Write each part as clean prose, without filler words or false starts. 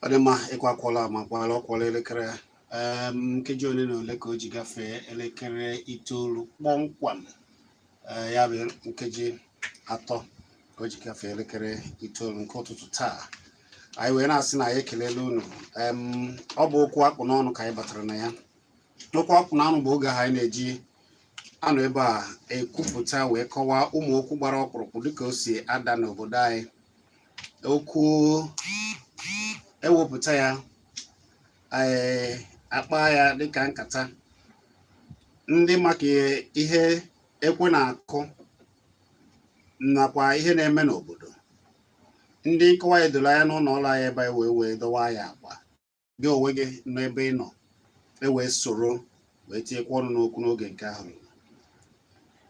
Ọ dị mma. Ịkwa akwọla ma kwala ọkwọla elekere nkeji ole na ole ka o ji gafee elekere 9 kpọmkwem. Ya bụ nkeji 3 ka o ji gafee elekere 9 nke ụtụtụ taa. Anyị wee na-asị na anyị ekelela unu. Ọ bụ okwu akpụ n'ọnụ ka anyị batara na ya. Okwu akpụ n'ọnụ bụ oge ahụ anyị na-eji anọ ebe a ekwupụta wee kọwaa ụmụ okwu gbara ọkpụrụkpụ dịka o si ada n'obodo anyị. Okwu ewepụta ya, akpa ya dịka nkata ndị maka ihe ekwe na-akụ nakwa ihe na-eme n'obodo. Ndị nkọwa ya doro anya n'ụlọ ọrụ anyị ebe anyị wee wee dọwa ya akpa gị onwe gị n'ebe ị nọ ewee soro wee tinyekwa ọnụ n'okwu n'oge nke ahụ.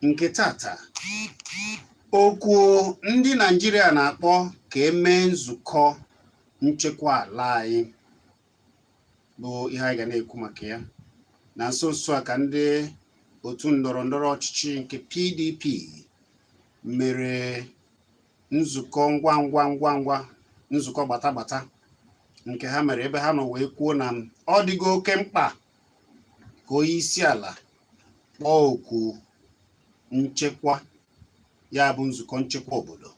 Nke tata, okwu ndị Naijiria na-akpọ ka emee nzukọ nchekwa ala anyị bụ ihe anyị ga na-ekwu maka ya. Na nso nso a ka ndị otu ndọrọ ndọrọ ọchịchị nke PDP mere nzukọ ngwa ngwa ngwa ngwa, nzukọ gbata gbata nke ha mere, ebe ha nọ wee kwuo na ọ dịgo oke mkpa ka onye isi ala kpọọ oku nchekwa, ya bụ nzukọ nchekwa obodo.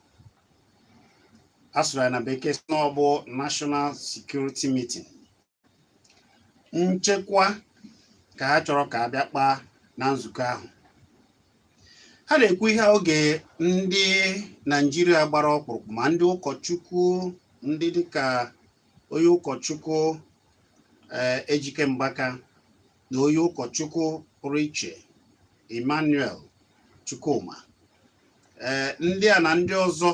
A sụrụ ya na bekee sị na ọ bụ National Security Meeting. Nchekwa ka ha chọrọ ka a bịa kpaa na nzukọ ahụ. Ha na-ekwu ihe a oge ndị Naijiria gbara ọkpụrụkpụ, ma ndị ụkọchukwu, ndị dịka onye ụkọchukwu Ejike Mbaka na onye ụkọchukwu pụrụ iche Emmanuel Chukwuma, ndị a na ndị ọzọ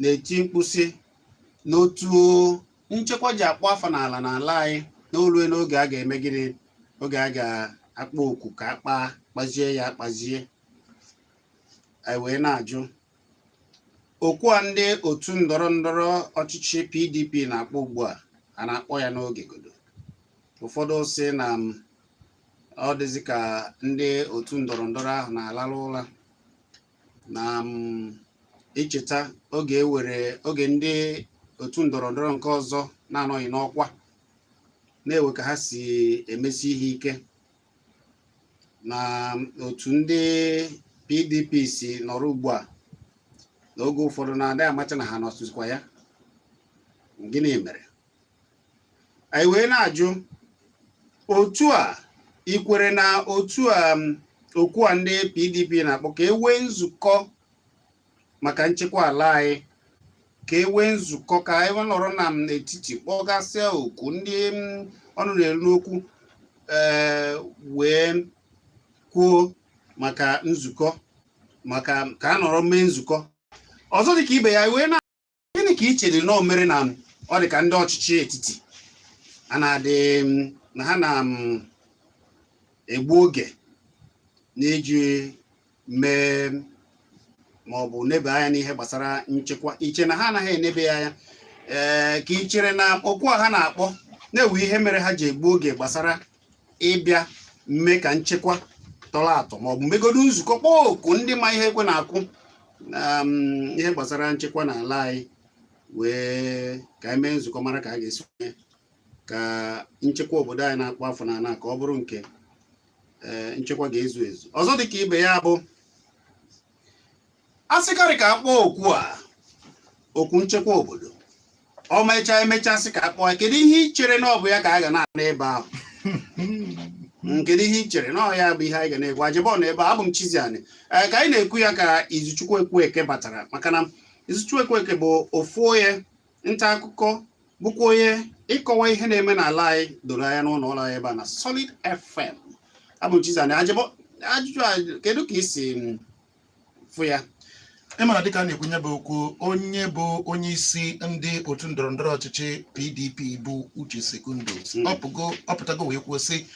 na-eti mkpu sị n'otu nchekwa ji akpọ afọ n'ala n'ala anyị n'olue n'oge a ga-eme gịnị, oge a ga-akpọ oku ka akpa kpazie ya akpazie. Anyị wee na-ajụ, okwu a ndị otu ndọrọ ndọrọ ọchịchị PDP na-akpọ ugbu a, a na-akpọ ya n'oge godo? Ụfọdụ sị na ọ dịzị ka ndị otu ndọrọ ndọrọ ahụ na-alarụ ụra na icheta oge e were oge ndị otu ndọrọ ndọrọ nke ọzọ na-anọghị n'ọkwa na-ewe ka ha si emesi ihe ike na otu ndị PDP si nọrọ ugbu a. N'oge ụfọdụ na-adịghị amacha na ha nọsịkwa ya. Gịnị mere anyị wee na-ajụ otu a ikwere na otu a okwu a ndị PDP na-akpọ ka e nwee nzukọ maka nchekwa ala anyị, ka e nwee nzukọ, ka anyị nọrọ na n'etiti kpọgasịa oku ndị ọnụ na-eru n'okwu, ee, wee kwuo maka nzukọ, maka ka a nọrọ mee nzukọ ọzọ dịka ibe ya? Wee na gịnị ka ị chere na o mere na ọ dị ka ndị ọchịchị etiti a na-adị na ha na-egbu oge n'iji mee ma ọ bụ nebe anya n'ihe gbasara nchekwa? Iche na ha anaghị enebe ya anya, ee, ka ị chere na okwu a ha na-akpọ na-ewu ihe mere ha ji egbu oge gbasara ịbịa mee ka nchekwa tọrọ atọ, ma ọ bụ megodu nzukọ, kpọọ oku ndị ma ihe ekwe na-akụ na ihe gbasara nchekwa n'ala anyị, wee ka anyị mee nzukọ mara ka a ga-esi mee ka nchekwa obodo anyị na-akpọ afọ n'ala, ka ọ bụrụ nke nchekwa ga-ezu ezu? Ọzọ dịka ibe ya bụ, a sịkarị ka akpọọ okwu a okwu nchekwa obodo, ọ mechaa emechaa sị ka akpọọ ya, kedu ihe ị chere na ọ bụ ya ka a ga na-anụ ebe ahụ? Kedu ihe ị chere na ọ ya bụ ihe anyị ga na-ekwu? Ajịbọ na ebe a, abụ m Chiziani. Ee, ka anyị na-ekwu ya ka Izuchukwu Ekwueke batara, maka na Izuchukwu Ekwueke bụ ofu onye nta akụkọ, bụkwa onye ịkọwa ihe na-eme n'ala anyị doro anya n'ụlọ ọrụ anyị ebe a na Solid FM. Abụ m Chiziani. Ajịbọ, ajụjụ a, kedu ka ị si fụ ya? Ị mara, dịka a na-ekwunye bụ okwu, onye bụ onye isi ndị otu ndọrọ ndọrọ ọchịchị PDP bụ Uche Secondus ọ pụtago wee kwuo sị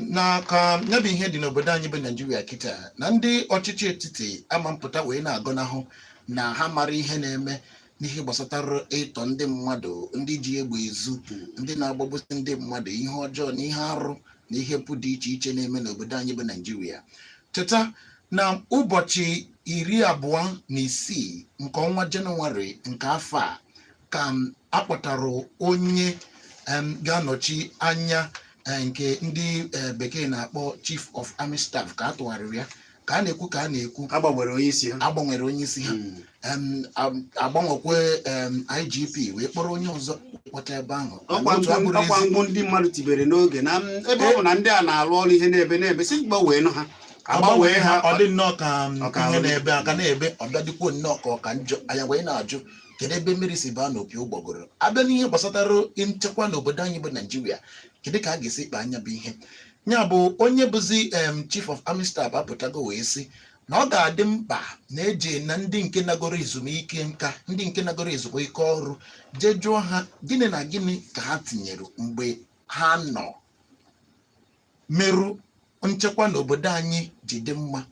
na ka ya bụ ihe dị n'obodo anyị bụ Naijiria kịta, na ndị ọchịchị etiti ama mpụta wee na-agọnahụ na ha mara ihe na-eme n'ihe gbasatara ịtọ ndị mmadụ, ndị ji egbe ezu, ndị na-agbagbusi ndị mmadụ, ihe ọjọọ na ihe arụ na ihe mpụ dị iche iche na-eme n'obodo anyị bụ Naijiria. Cheta na ụbọchị 26 nke ọnwa Jenụwarị nke afọ a. Ka m akpọtara onye ga-anọchi anya nke ndị bekee na-akpọ Chief of Army Staff, ka a tụgharịrị ya, ka a na-ekwu ka a na-ekwu. A gbanwere onye isi ha. Agbanwere onye isi ha. Agbanwekwe IGP wee kpọrọ onye ọzọ kpọta ebe ahụ. Ọkwa Otu mkpu abụrụ ọkwa ezi. Mkpu ndị mmadụ tibere n'oge na ebe ọ bụ na ndị a na-alụ ọrụ ihe na-ebe na-ebe si gbanwee ha, agbanwee ha. Ọ dị nnọọ ka Ọ ka ihe ahụ. na-ebe aka na-ebe, ọ bịa dịkwuo nnọọ ka ọ ka njọ. Anya wee na-ajụ, kedu ebe mmiri si baa n'opi ụgbọgụrụ? Abịa n'ihe gbasatara nchekwa n'obodo anyị bụ Naijiria, kedu ka a ga-esi kpa anya bụ ihe ya bụ onye bụzi Chief of Army Staff apụtago wee sị na ọ ga-adị mkpa na eje na ndị nke nagoro ezumike nka, ndị nke nagoro ezumike ọrụ, jee jụọ ha gịnị na gịnị ka ha tinyere mgbe ha nọ merụ nchekwa n'obodo anyị ji dị mma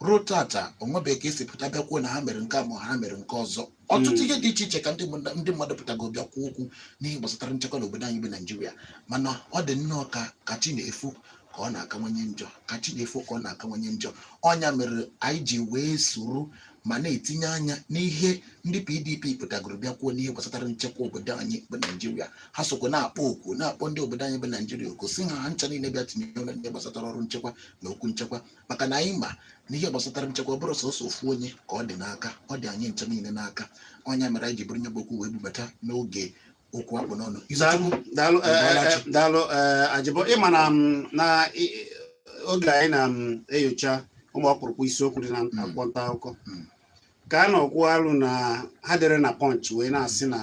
ruo tata. Onwebeghị ka esi pụta bịakwuo na ha mere nke a ma ha mere nke ọzọ. Ọtụtụ ihe dị iche iche ka ndị mmadụ pụtago bịa kwuo okwu n'ihe gbasatara nchekwa n'obodo anyị bụ Naijiria, mana ọ dị nnọọ ka chi na-efu ka ọ na-akawanye njọ, ka chi na-efu ka ọ na-akawanye njọ. Ọnya mere anyị ji wee soro ma na-etinye anya n'ihe ndị PDP pụtagoro bịa kwuo n'ihe gbasatara nchekwa obodo anyị bụ Naijiria. Ha sokwa na-akpọ oku, na-akpọ ndị obodo anyị bụ Naijiria oku, si ha ha ncha niile bịa tinye ọnụ n'ihe gbasatara ọrụ nchekwa na okwu nchekwa, maka na anyị ma na ihe gbasatara nchekwa ọ bụrụ sọsọ ofu onye ka ọ dị n'aka, ọ dị anyị ncha niile n'aka. Ọnya mere anyị ji bụrụ nyebe okwu wee bubata n'oge okwu akpụ n'ọnụ. Daalụ, daalụ. Ịbọọla chi. Daalụ, Ajịbọ. Ịma na na oge anyị na-enyocha ụmụ ọkpụrụkpụ isiokwu dị na akwụkwọ nta akụkọ ka a nọkwu alụ na ha dere na Punch wee na-asị na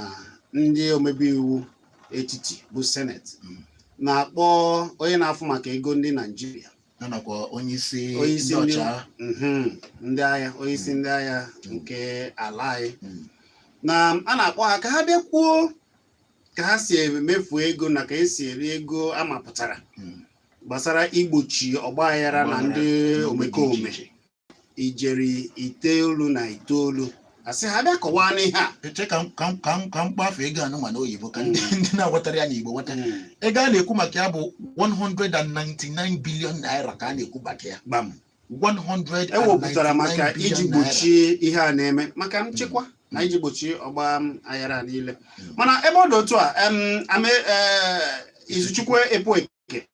ndị omebe iwu etiti bụ Senate na-akpọ onye na-afụ maka ego ndị Naijiria ya nakwa onye isi onye isi ndị ndị ọchịagha ndị agha, onye isi ndị agha nke ala anyị na a na-akpọ ha ka ha bịa kwuo ka ha si emefu ego na ka esi eri ego amapụtara gbasara igbochi ọgba aghara na ndị omekome Iche iche. ijeri 99 asị ha bịa kọwaa n'ihe a. Eche ka m kpafe ego anụ nwa n'oyibo ka ndị na-aghọtara ya n'Igbo ghọta. Ego a na-ekwu maka ya bụ 199 billion naira ka a na-ekwu maka ya. Gbam. 199 Ewepụtara maka billion iji naira. gbochie ihe a na-eme maka nchekwa na iji gbochie ọgba aghara niile. Mana ebe ọ dị otu a, ame Izuchukwu Epueke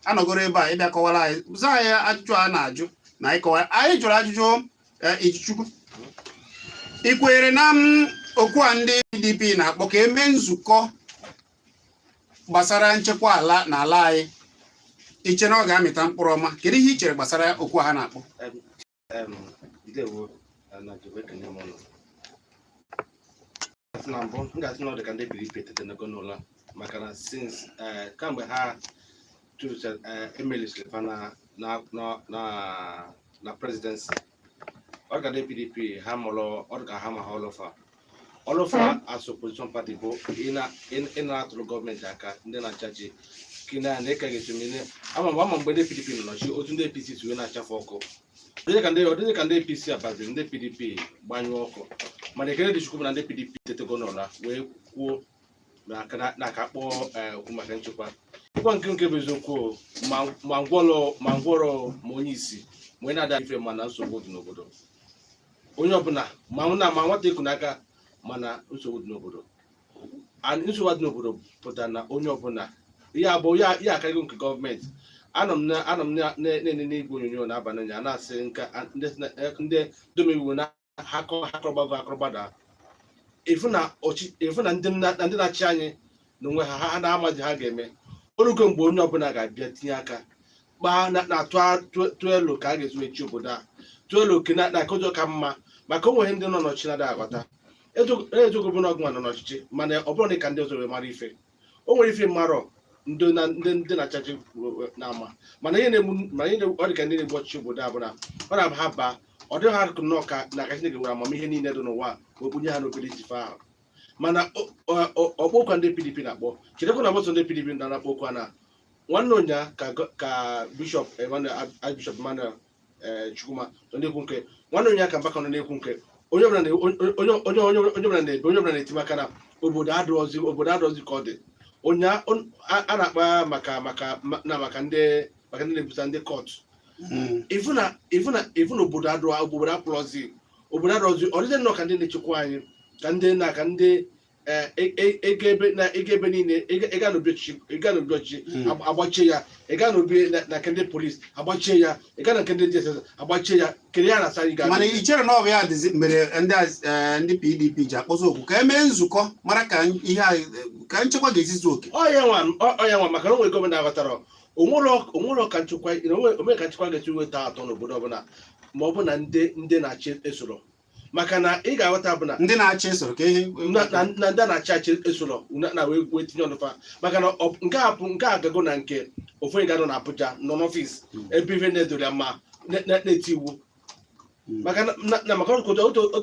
anọgoro ebe a ịbịa kọwara anyị, zaa anyị ajụjụ a na-ajụ na ịkọwa anyị jụrụ ajụjụ. Izuchukwu, ị kwenyere na okwu a ndị PDP na-akpọ ka emee nzukọ gbasara nchekwa ala na ala anyị, iche na ọ ga-amịta mkpụrụ ọma? Kedu ihe ị chere gbasara okwu a ha na-akpọ? Ndewo na Jehova, ekene m ụnụ. Asị na mbụ m ga-asị na ọ dị ka ndị PDP etetenego n'ụlọ, maka na since kamgbe ha chụrụ emelisiri fa na presidency, ọ ka ndị PDP ha mụrụ, ọ dị ka ha ma ha ọlụfa ọlụfa as opposition party bụ ị na-atụrụ gọọmenti aka, ndị na-achachi kina na ịka ga-esi eme. Ama mgbe ndị PDP nọ n'ọchị, otu ndị APC si wee na-achafe ọkụ, ọ dịghị ka ndị APC abaziri ndị PDP gbanyụọ ọkụ. Mana ekele dị Chukwu bụ na ndị PDP tetego n'ụra wee kwuo na aka kpọọ okwu maka nchekwa. Ịkwa nke bụ eziokwu o, ma ngwọrọ ma onye isi ma onye na-ada ife, mana nsogbu dị n'obodo. Onye ọbụla ma na ma nwata eku n'aka, mana nsogbu dị n'obodo. And nsogbu dị n'obodo pụtara na onye ọbụla ihe abụọ ya ya akarịgo nke gọọmenti. Anọ m na-enene n'igwe onyonyo n'abalị ụnyaahụ, na-asị nka ndị omeiwu na ha kọrọgbago akọrọgbada efu na efu na ndị na-achị anyị n'onwe ha, ha na-amazi ha ga-eme orugo mgbe onye ọbụla ga-abịa tinye aka kpaa na tụọ elu ka a ga-esi mechi obodo a, tụọ elu oke na aka ụjọ ka mma, maka o nweghị ndị nọ n'ọchịchị na-adịghị aghọta eziokwu bụ na ọgụnwa nọ n'ọchịchị, mana ọ bụrụ na ka ndị ọzọ wee mara ife o nwere ife mmarọ ndị na ndị na-achachi na-ama, mana ihe na-egbu, mana ihe ọ dị ka ndị na-egbu ọchịchị obodo a bụ na ọ na-aba ha baa, ọ dịghị ha nnọọ ka na aka Chineke nwere amamihe niile dị n'ụwa wee bunye ha n'obere isi ife ahụ. Mana ọkpọ ụka ndị PDP na-akpọ, chetakwa na bọsọ ndị PDP na-akpọ okwu a na nwanne ụnya ka Bishọp Emmanuel, Archbishop Emmanuel Chukwuma nọ na-ekwu nke nwanne ụnya, ka Mbaka nọ na-ekwu nke onye ọbụla onye ọbụla na-ebe, onye ọbụla na-eti maka na obodo adịrọzi ka ọ dị ụnya a na-akpa maka ndị na-ebusa ndị court. Ifu na obodo adịrọzi, obodo adịrọzi. Ọ dịghị nnọọ ka ndị na-echekwa anyị, ka ndị na ka ndị Ego ebe na ego ebe niile, ịga n'obi ọchịchị, ịga n'obi ọchịchị, agbachie ya, ịga n'obi na nke ndị polisi, agbachie ya, ịga na nke ndị DSS, agbachie ya. Kedu ya na-asa anyị ga? Mana i chere na ọ bụ ya dịzi mere ndị PDP ji akpọzi okwu ka e mee nzukọ mara ka ihe a, ka nchekwa ga-esi zuo oke? Ọ ya nwa, maka na onwe gọọmenti aghọtara onwero ka nchekwa onwe ka nchekwa ga-esi weta atọ n'obodo ọbụla, ma ọ bụ na ndị na-achị esoro, maka na ị ga-aghọta bụ na Ndị na-achị esoro ka ihe na ndị na-achị achị esoro na wee tinye ọnụfa, maka na nke a bụ nke a gago na nke ofu onye ga-anọ na Abuja, nọ n'ọfịs, ebe ife na-edoro ya mma, na-eti iwu, maka na maka otu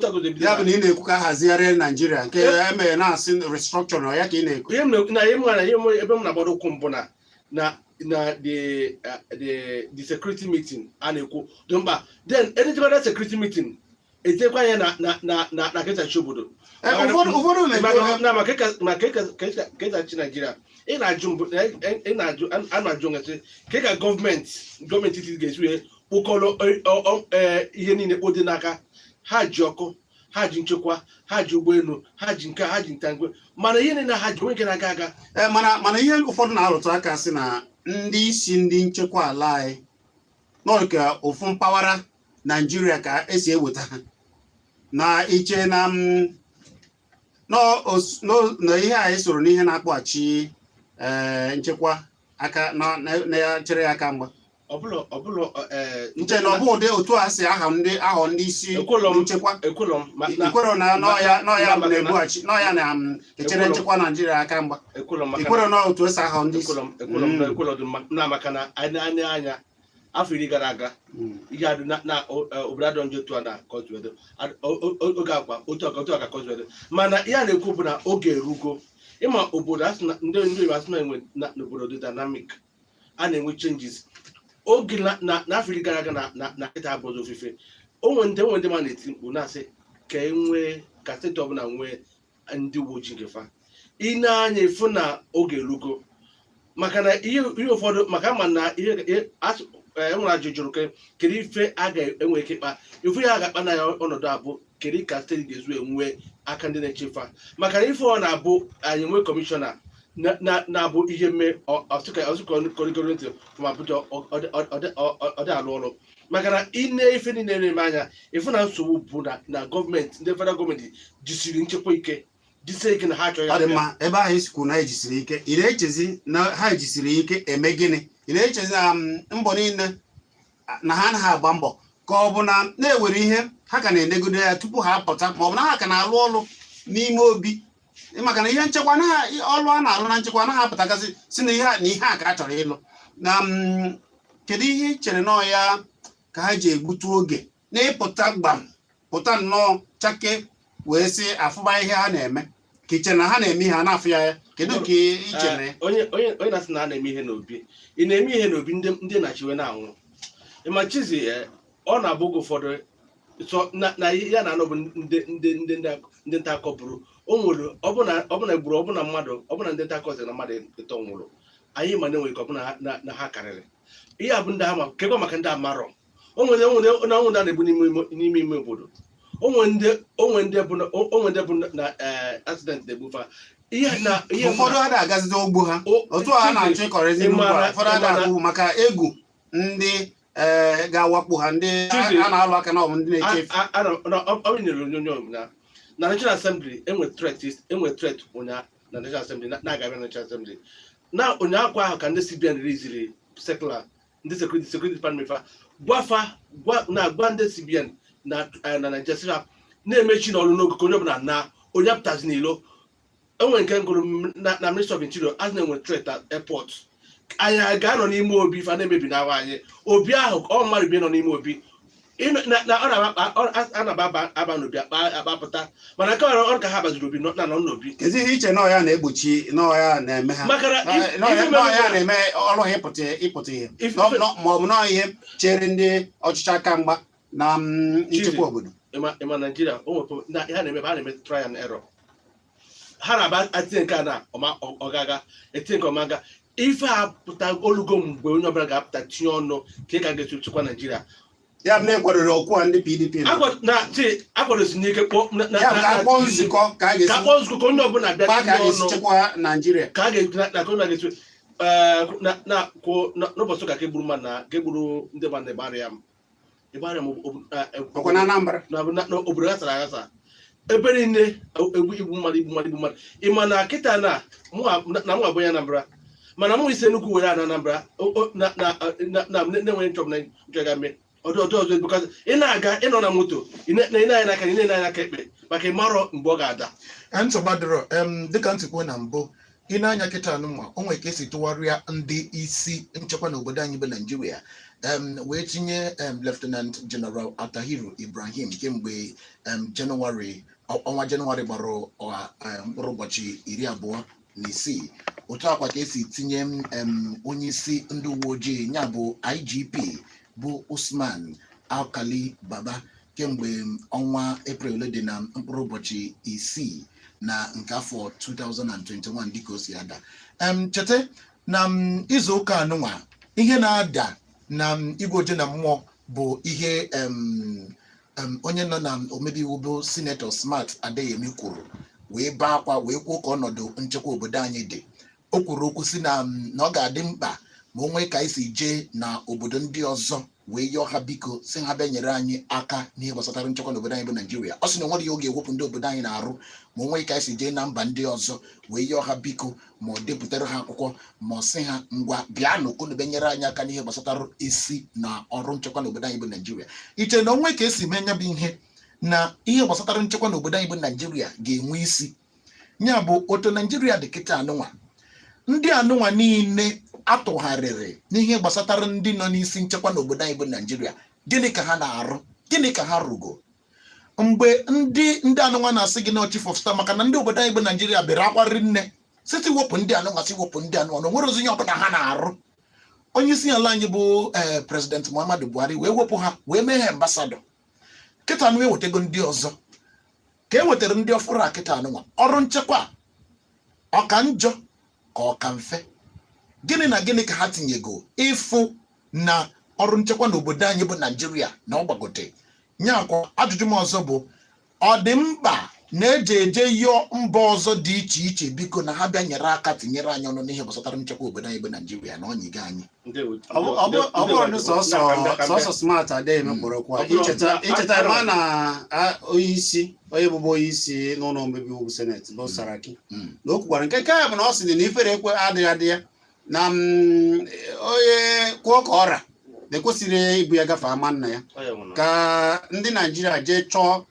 agodo ebido. Ya bụ na ị na-ekwu ka a hazigharịa Naijiria nke e mere na-asị restructuring ya ka ị na-ekwu? Ihe m na ihe m na ihe m ebe m na-agbado ụkwụ mbụ na the security meeting a na-ekwu dị mkpa. Then edechekwana security meeting, etinyekwa anya na ka esi achị obodo. Ụfọdụ maka na-ekwu na maka ka esi achị Naijiria. Ị na-ajụ mbụ, ị na-ajụ, a na-ajụ ngasị ka gọọmenti etiti ga-esi wee kpokọrọ ihe niile kpode n'aka ha ji ọkụ, ha ji nchekwa, ha ji ụgbọelu, ha ji nke, ha ji ntangwe, mana ihe niile ha ji onwe nke na-aga aga. Mana ihe ụfọdụ na-arụtụ aka sị na ndị isi ndị nchekwa ala anyị nọ ka ofu mpaghara Naijiria ka esi eweta ha na iche na na ihe a soro n'ihe na-akpọghachi nchekwa aka na-chere ya aka mgba. Ọbụla Nche na ọ bụ ụdị otu a si aha ndị ahọ ndị isi Ekwelọ m. nchekwa. Ekwelọ m ma Ikwero na n'ọya na na-ebughachi n'ọya na-echere nchekwa Naijiria aka mgba? Ekwelọ m maka Ikwero na otu esi ahọ ndị isi? Ekwelọ m, ekwelọ m. Ekwelọ dị mma na maka na anyị anya anya afọ 10 gara aga, ihe adị na obodo adọ njọ otu a na kọtụedo oge akwa otu a ka kọtụedo. Mana ihe a na-ekwu bụ na oge erugo ịma obodo asị na ndị Igbo asị na enwe na n'obodo dị dynamic, a na-enwe changes oge na n'afọ 10 gara aga na kịta abụghị ofufe. Onwe ndị ma na-eti mkpu na-asị ka e nwee, ka steeti ọbụla nwee ndị uwe ojii nke fa. Ị na-anya efu na oge erugo, maka na ihe ụfọdụ, maka ama na ihe enwere ajụjụ jụrụ kedu ife a ga-enwe ike ịkpa ifu ya a ga-akpa na ya ọnọdụ abụ kedu ka steeti ga-ezu enwe aka ndị na-echefa, maka na ife ọ na-abụ anyị nwee kọmishọna na-abụ ihe mme ọsịkọrịgoro ntị from Abuja, ọ dị alụ ọrụ, maka na ine ife niile na-eme anya ifu na nsogbu bụ na gọọmenti, ndị federal gọọmenti jisiri nchekwa ike, jisie ike na ha achọghị. Ọ dị mma. Ebe ahụ esikwu na ejisiri ike, ị na-echezi na ha ejisiri ike eme gịnị? Ị na-echezi na mbọ niile na ha anaghị agba mbọ, ka ọ bụ na na-ewere ihe ha ka na-enegodo ya tupu ha apụta, ma ọ bụ na ha ka na-alụ ọrụ n'ime obi? Maka na ihe nchekwa anaghị, ọrụ a na-alụ na nchekwa anaghị apụtagasị si na ihe a na ihe a ka a chọrọ ịlụ na kedu ihe ị chere na ọ ya ka ha ji egbutu oge n'ịpụta gbam, pụta nnọọ chake wee sị afụba ihe ha na-eme? Ka ị chere na ha na-eme ihe a na-afụ ya ya? Kedu ka ị chere na ya? Onye na-asị na a na-eme ihe n'obi, ị na-eme ihe n'obi, ndị na-achịwe na-anwụ. Ịma Chizi, ọ na-abụ oge ụfọdụ sọ na ya na-anọ bụ ndị nta akụkọ bụrụ o nwere ọbụna egburu ọbụna mmadụ, ọbụna ndị nta akụkọ sị na mmadụ ịtọ nwụrụ, anyị ma na enwere ike ọbụna na ha karịrị ihe a bụ ndị ama kekwa, maka ndị amarọ o nwere na onwe ndị a na-egbu n'ime ime obodo, onwe ndị bụ na accident na-egbufa ihe na ihe. Ụfọdụ ada agazizi ogbo ha otu a ha na-achọ ịkọrịzi n'ugbo a. Ụfọdụ ada agụ maka egwu ndị ga-awakpo ha, ndị Chizi. a na-alụ aka na ọ bụ ndị na-eche efe. Ọ nyere onyonyo na National Assembly, enwe threat ụnyaahụ na National Assembly, na-aga National Assembly na ụnyaahụ ahụ ka ndị CBN riziri circular ndị security department fa gwafa gwa na-agwa ndị CBN na Nigeria sị ha na-emechi n'ọrụ n'oge, ka onye ọbụla na onye apụtazi n'ilo. Enwere nke ngụrụ na Ministry of Interior azụ na-enwe threat at airport. Anyị ga-anọ n'ime obi ife a na-emebi n'ahụ anyị obi ahụ, ọ mmadụ bi nọ n'ime obi. Na ọ na-aba ọ na-aba aba n'obi akpa akpapụta, mana nke ọrụ ka ha baziri obi na nọ n'obi. Kedu ihe iche na ọ ya na-egbochi, na ọ ya na-eme ha Maka na na ọ ife na ọ mere ya na-eme ọrụ ha ịpụta ihe ma ọ bụ na ihe chere ndị ọchịchị aka mgba na nchekwa obodo? Ịma Naijiria o nwere na ha na-eme, ha na-eme try and error. Ha na-aba atinye nke a na ọma ọgaga etinye nke ọma aga ife a pụta olugo mgbe onye ọbụla ga-apụta tinye ọnụ ka ị ka ga-esi chekwa Naijiria. Ya bụ na ekwadoro okwu a ndị PDP na Na ti akwadosi n'ike kpọọ ya bụ ka a kpọọ nzukọ ka a ka ga-esi akpọọ nzukọ ka onye ọbụla bịa kpaa ka a tinye ga-esi ọnụ chekwa Naijiria. Ka a ga-esi na ka onye ga-esi ee, na na kwuo n'ụbọchị ụka ka egburu mmadụ na ka egburu ndị mmadụ na Ịgbarịam Ọkwa na Anambra. Na obodo ghasara aghasa ebe niile, egwu igbu mmadụ, igbu mmadụ, igbu mmadụ. Ị ma na kịta na mụ abụ onye Anambra, mana mụ isi Enugu were ana Anambra na na-enweghị nchọ na nchọ ga mee ọdụ ọdụ ọzọ, because ị na-aga ịnọ na moto, ị na-anya n'aka, ị na-anya n'aka ekpe, maka ị marọ mgbe ọ ga-ada. Nsogbu adịrọ. Dịka ntị kwuo na mbụ, ị na-anya kịta anụnwa, o nwere ka esi tụgharịa ndị isi nchekwa n'obodo anyị bụ Naijiria, wee tinye Lieutenant General Atahiru Ibrahim kemgbe Jenụwarị, ọnwa Jenụwarị gbara mkpụrụ ụbọchị 26. Otu akwa ka esi tinye onye isi ndị uwe ojii, ya bụ IGP, bụ Usman Alkali Baba, kemgbe ọnwa Eprel dị na mkpụrụ ụbọchị 6 na nke afọ 2021, dịka o si ada. Cheta na izu ụka anụnwa, ihe na-ada na igwe oje na mmụọ bụ ihe onye nọ na omebe iwu bụ Sinetọ Smart Adeyemi kwuru, wee bee akwa, wee kwuo ka ọnọdụ nchekwa obodo anyị dị. O kwuru okwu si na ọ ga-adị mkpa ma o nwee ka anyị si jee na obodo ndị ọzọ wee yọọ ha biko, si ha bịa nyere anyị aka n'ihe gbasatara nchekwa n'obodo anyị bụ Naijiria. Ọ sị na o nwere ihe ọ ga-ewepụ ndị obodo anyị na-arụ ma o nwee ka anyị si jee na mba ndị ọzọ wee yọọ ha biko, ma ọ depụtara ha akwụkwọ, ma ọ sị ha, ngwa, bịanụ ka unu bịa nyere anyị aka n'ihe gbasatara isi na ọrụ nchekwa n'obodo anyị bụ Naijiria. Iche na onwe ka esi mee nya bụ ihe na ihe gbasatara nchekwa n'obodo anyị bụ Naijiria ga-enwe isi, ya bụ otu Naijiria dị kịta anụnwa, ndị anụnwa niile atụgharịrị n'ihe gbasatara ndị nọ n'isi nchekwa n'obodo anyị bụ Naijiria, gịnị ka ha na-arụ? Gịnị ka ha rụgo? Mgbe ndị anụnwa na-asị gị na chief of staff, maka na ndị obodo anyị bụ Naijiria bere akwarị nne site wepụ ndị anụnwa, si wepụ ndị anụnwa, na onwere ozi ihe ọbụla ha na-arụ. Onye isi ala anyị bụ President Muhammadu Buhari wee wepụ ha, wee mee ha ambassador. Kịta anụ ewetego ndị ọzọ, ka e wetara ndị ọfụrụ a kịta anụnwa, ọrụ nchekwa ọ ka njọ ka ọ ka mfe? Gịnị na gịnị ka ha tinyego ịfụ na ọrụ nchekwa n'obodo anyị bụ Naijiria na ọ gbagote nyakwa? Ajụjụ m ọzọ bụ, ọ dị mkpa na-eje eje yọọ mba ọzọ dị iche iche biko na ha bịa nyere aka tinyere anyị ọnụ n'ihe gbasatara nchekwa obodo anyị bụ Naijiria na ọnyịga anyị? Ọ bụrụ na sọsọ Smart Adeyemi kpọrọ okwu a, icheta ma na onye isi, onye bụbu onye isi n'ụlọ omebe iwu Senate bụ Saraki, na o kwukwara nke ya bụ na ọ sị na ifere ekwe adịghị adị ya na onye kwuo ka ọra na-ekwesịrị ibu ya gafee ama nna ya, ka ndị Naijiria jee chọọ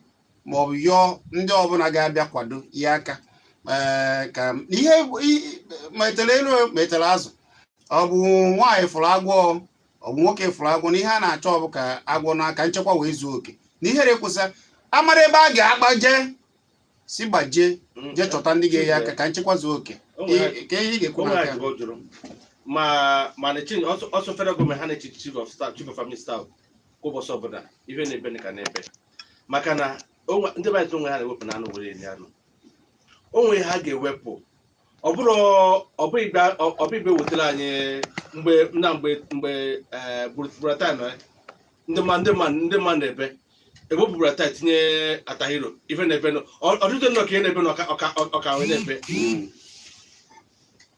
maọbụ yọọ ndị ọbụla ga-abịa kwado ihe aka, ee, ka ihe ma etere elu ma etere azụ, ọ bụ nwaanyị fụrụ agwọ, ọ bụ nwoke fụrụ agwọ, na ihe a na-achọ ọ bụ ka agwọ n'aka nchekwa wee zuo oke, na ihere kwụsị. Amara ebe a ga-agbaje, si gbajie, jee chọta ndị ga-enye aka ka nchekwa zuo oke. Ka ihe ị ga-ekwu onwe n'aka ha jụrụ ma na-echi ọsọ federal gọọmenti, ha na-echi chief of staff, chief of army staff kwa ụbọchị ọbụla. Ihe na-ebe ka na-ebe, maka na ndị be anyị onwe ha na-ewepụ na anụ were eri anụ onwe ha ga-ewepụ. Ọ bụrụ ọ bụ igbe wetara anyị mgbe na mgbe Buratai nọ ya, ndị ma na-ebe ewepụ Buratai tinye Atahiro, ife na-ebe nọ ọtụtụ nnọọ ka ihe na-ebe na ọka wee na-ebe.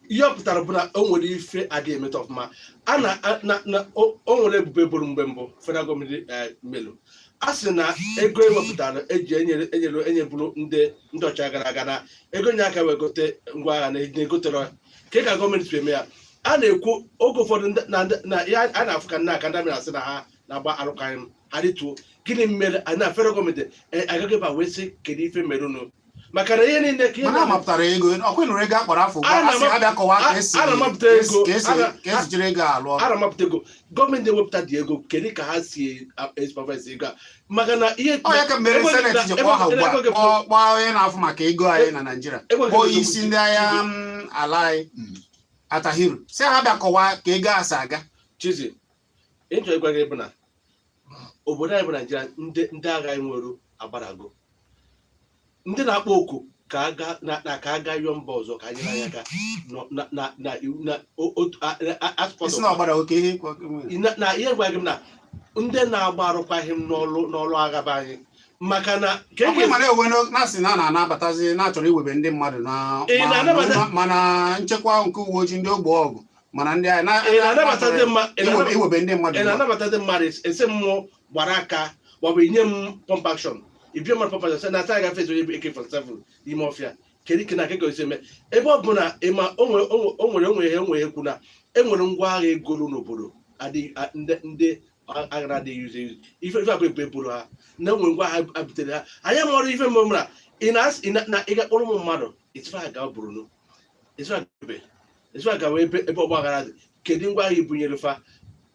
Ihe ọ pụtara bụ na o nwere ife adịghị emeta ọfụma. A na na o nwere ebubo eboro mgbe mbụ federal gọọmenti melu, a sị na ego ewepụtara eji enyere enyere enyeburu ndị ọchịagha gara aga, na ego nye aka wee gote ngwa agha na egotere ka gọọmenti si eme ya. A na-ekwu oge ụfọdụ na ihe a na-afụ ka nna aka ndị amị na-asị na ha na-agba arụkwaghịm, ha rituo. Gịnị mere a na federal gọọmenti agaghị ebe a wee sị kedu ife merụnụ? Maka na ihe niile ka ihe Mana amapụtara ego, ọkwa ịnụrụ ego akpọrọ afọ ugbu a, a sị ha bịa kọwaa ka esi A na-amapụta ego. ka esi jiri ego alụ ọrụ. A na-amapụta ego, gọọmenti ewepụta dị ego, kedu ka ha si supervise ego a? Maka na ihe Ọ ya ka mere Senate ji kpọọ ha ugbu a, kpọọ onye na-afụ maka ego anyị na Naịjirịa, kpọọ isi ndị agha ala anyị, Atahiru, si ha bịa kọwaa ka ego a si aga. Chizi, ịchọ ịgwa gị bụ na obodo anyị bụ Naijiria, ndị agha anyị nwere agbarago ndị na-akpọ oku ka aga na ka aga yọọ mba ọzọ ka anyị nyere anyị aka na iwu na otu Isi na ọgbara oke ihe na ihe gwa gị m na Ndị na-agba arụkwaghịm n'ọlụ agha be anyị, maka na ka Ọ bụghị, mana ewe na-asị na a na-anabatazi, na-achọrọ iwebe ndị mmadụ na Ị na-anabata- mana nchekwa nke uwe ojii, ndị ogbe ọgụ, mana ndị agha Ị na-anabata ndị iwebe ndị mmadụ ị na-anabata ndị mmadụ, esi mmụọ gbara aka maọbụ inye m pump action, ibie mmadụ pump action, sị na asa agafe onye AK47 n'ime ọfịa. Kedu ike na aka esi eme ebe ọ bụ na ịma o nwere o nwere o nwere ihe o nwere ekwu na enwere ngwa agha egolu n'obodo adịghị ndị agha na-adịghị yuzu eyuzu, ife abụ ebe eburu ha na enwere ngwa agha abutere ha. Anyị amara ife mere na ị na-asị ị na ị ga-akpọrọ ụmụ mmadụ itife ha gawa Borno, itife ha ebe itife ha gawa ebe ọgba aghara dị. Kedu ngwa agha ibunyere fa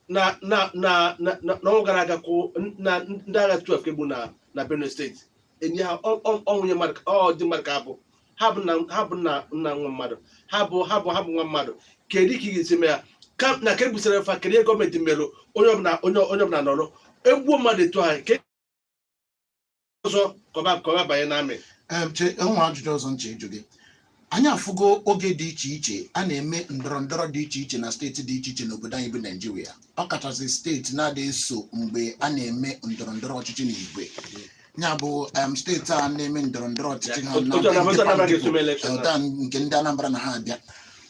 na na na na n'ọnwa gara aga kwụ na ndị agha 12 ka egbu na Benue Steeti, enye ha ọnwụnye mmadụ, ọ dị mmadụ ka abụ ha bụ nna, ha bụ nna nwa mmadụ, ha bụ nwa mmadụ. Kedu ka ị ga-esi mee ya ka na ka ebusara fa? Kedu ihe gọọmenti merụ? Onye ọbụla onye ọbụla nọrọ egbuo mmadụ etu ahụ, ke ọzọ kọba banye n'amị. Che, enwe ajụjụ ọzọ nche ịjụ gị. Anyị afụgo oge dị iche iche a na-eme ndọrọ ndọrọ dị iche iche na steeti dị iche iche n'obodo anyị bụ Naijiria, ọkachasị steeti na-adị eso mgbe a na-eme ndọrọ ndọrọ ọchịchị n'igwe, ya bụ steeti a na-eme ndọrọ ndọrọ ọchịchị ha na Otu Anambra ndị ga-esi eme election. Ụda nke ndị Anambra na ha abịa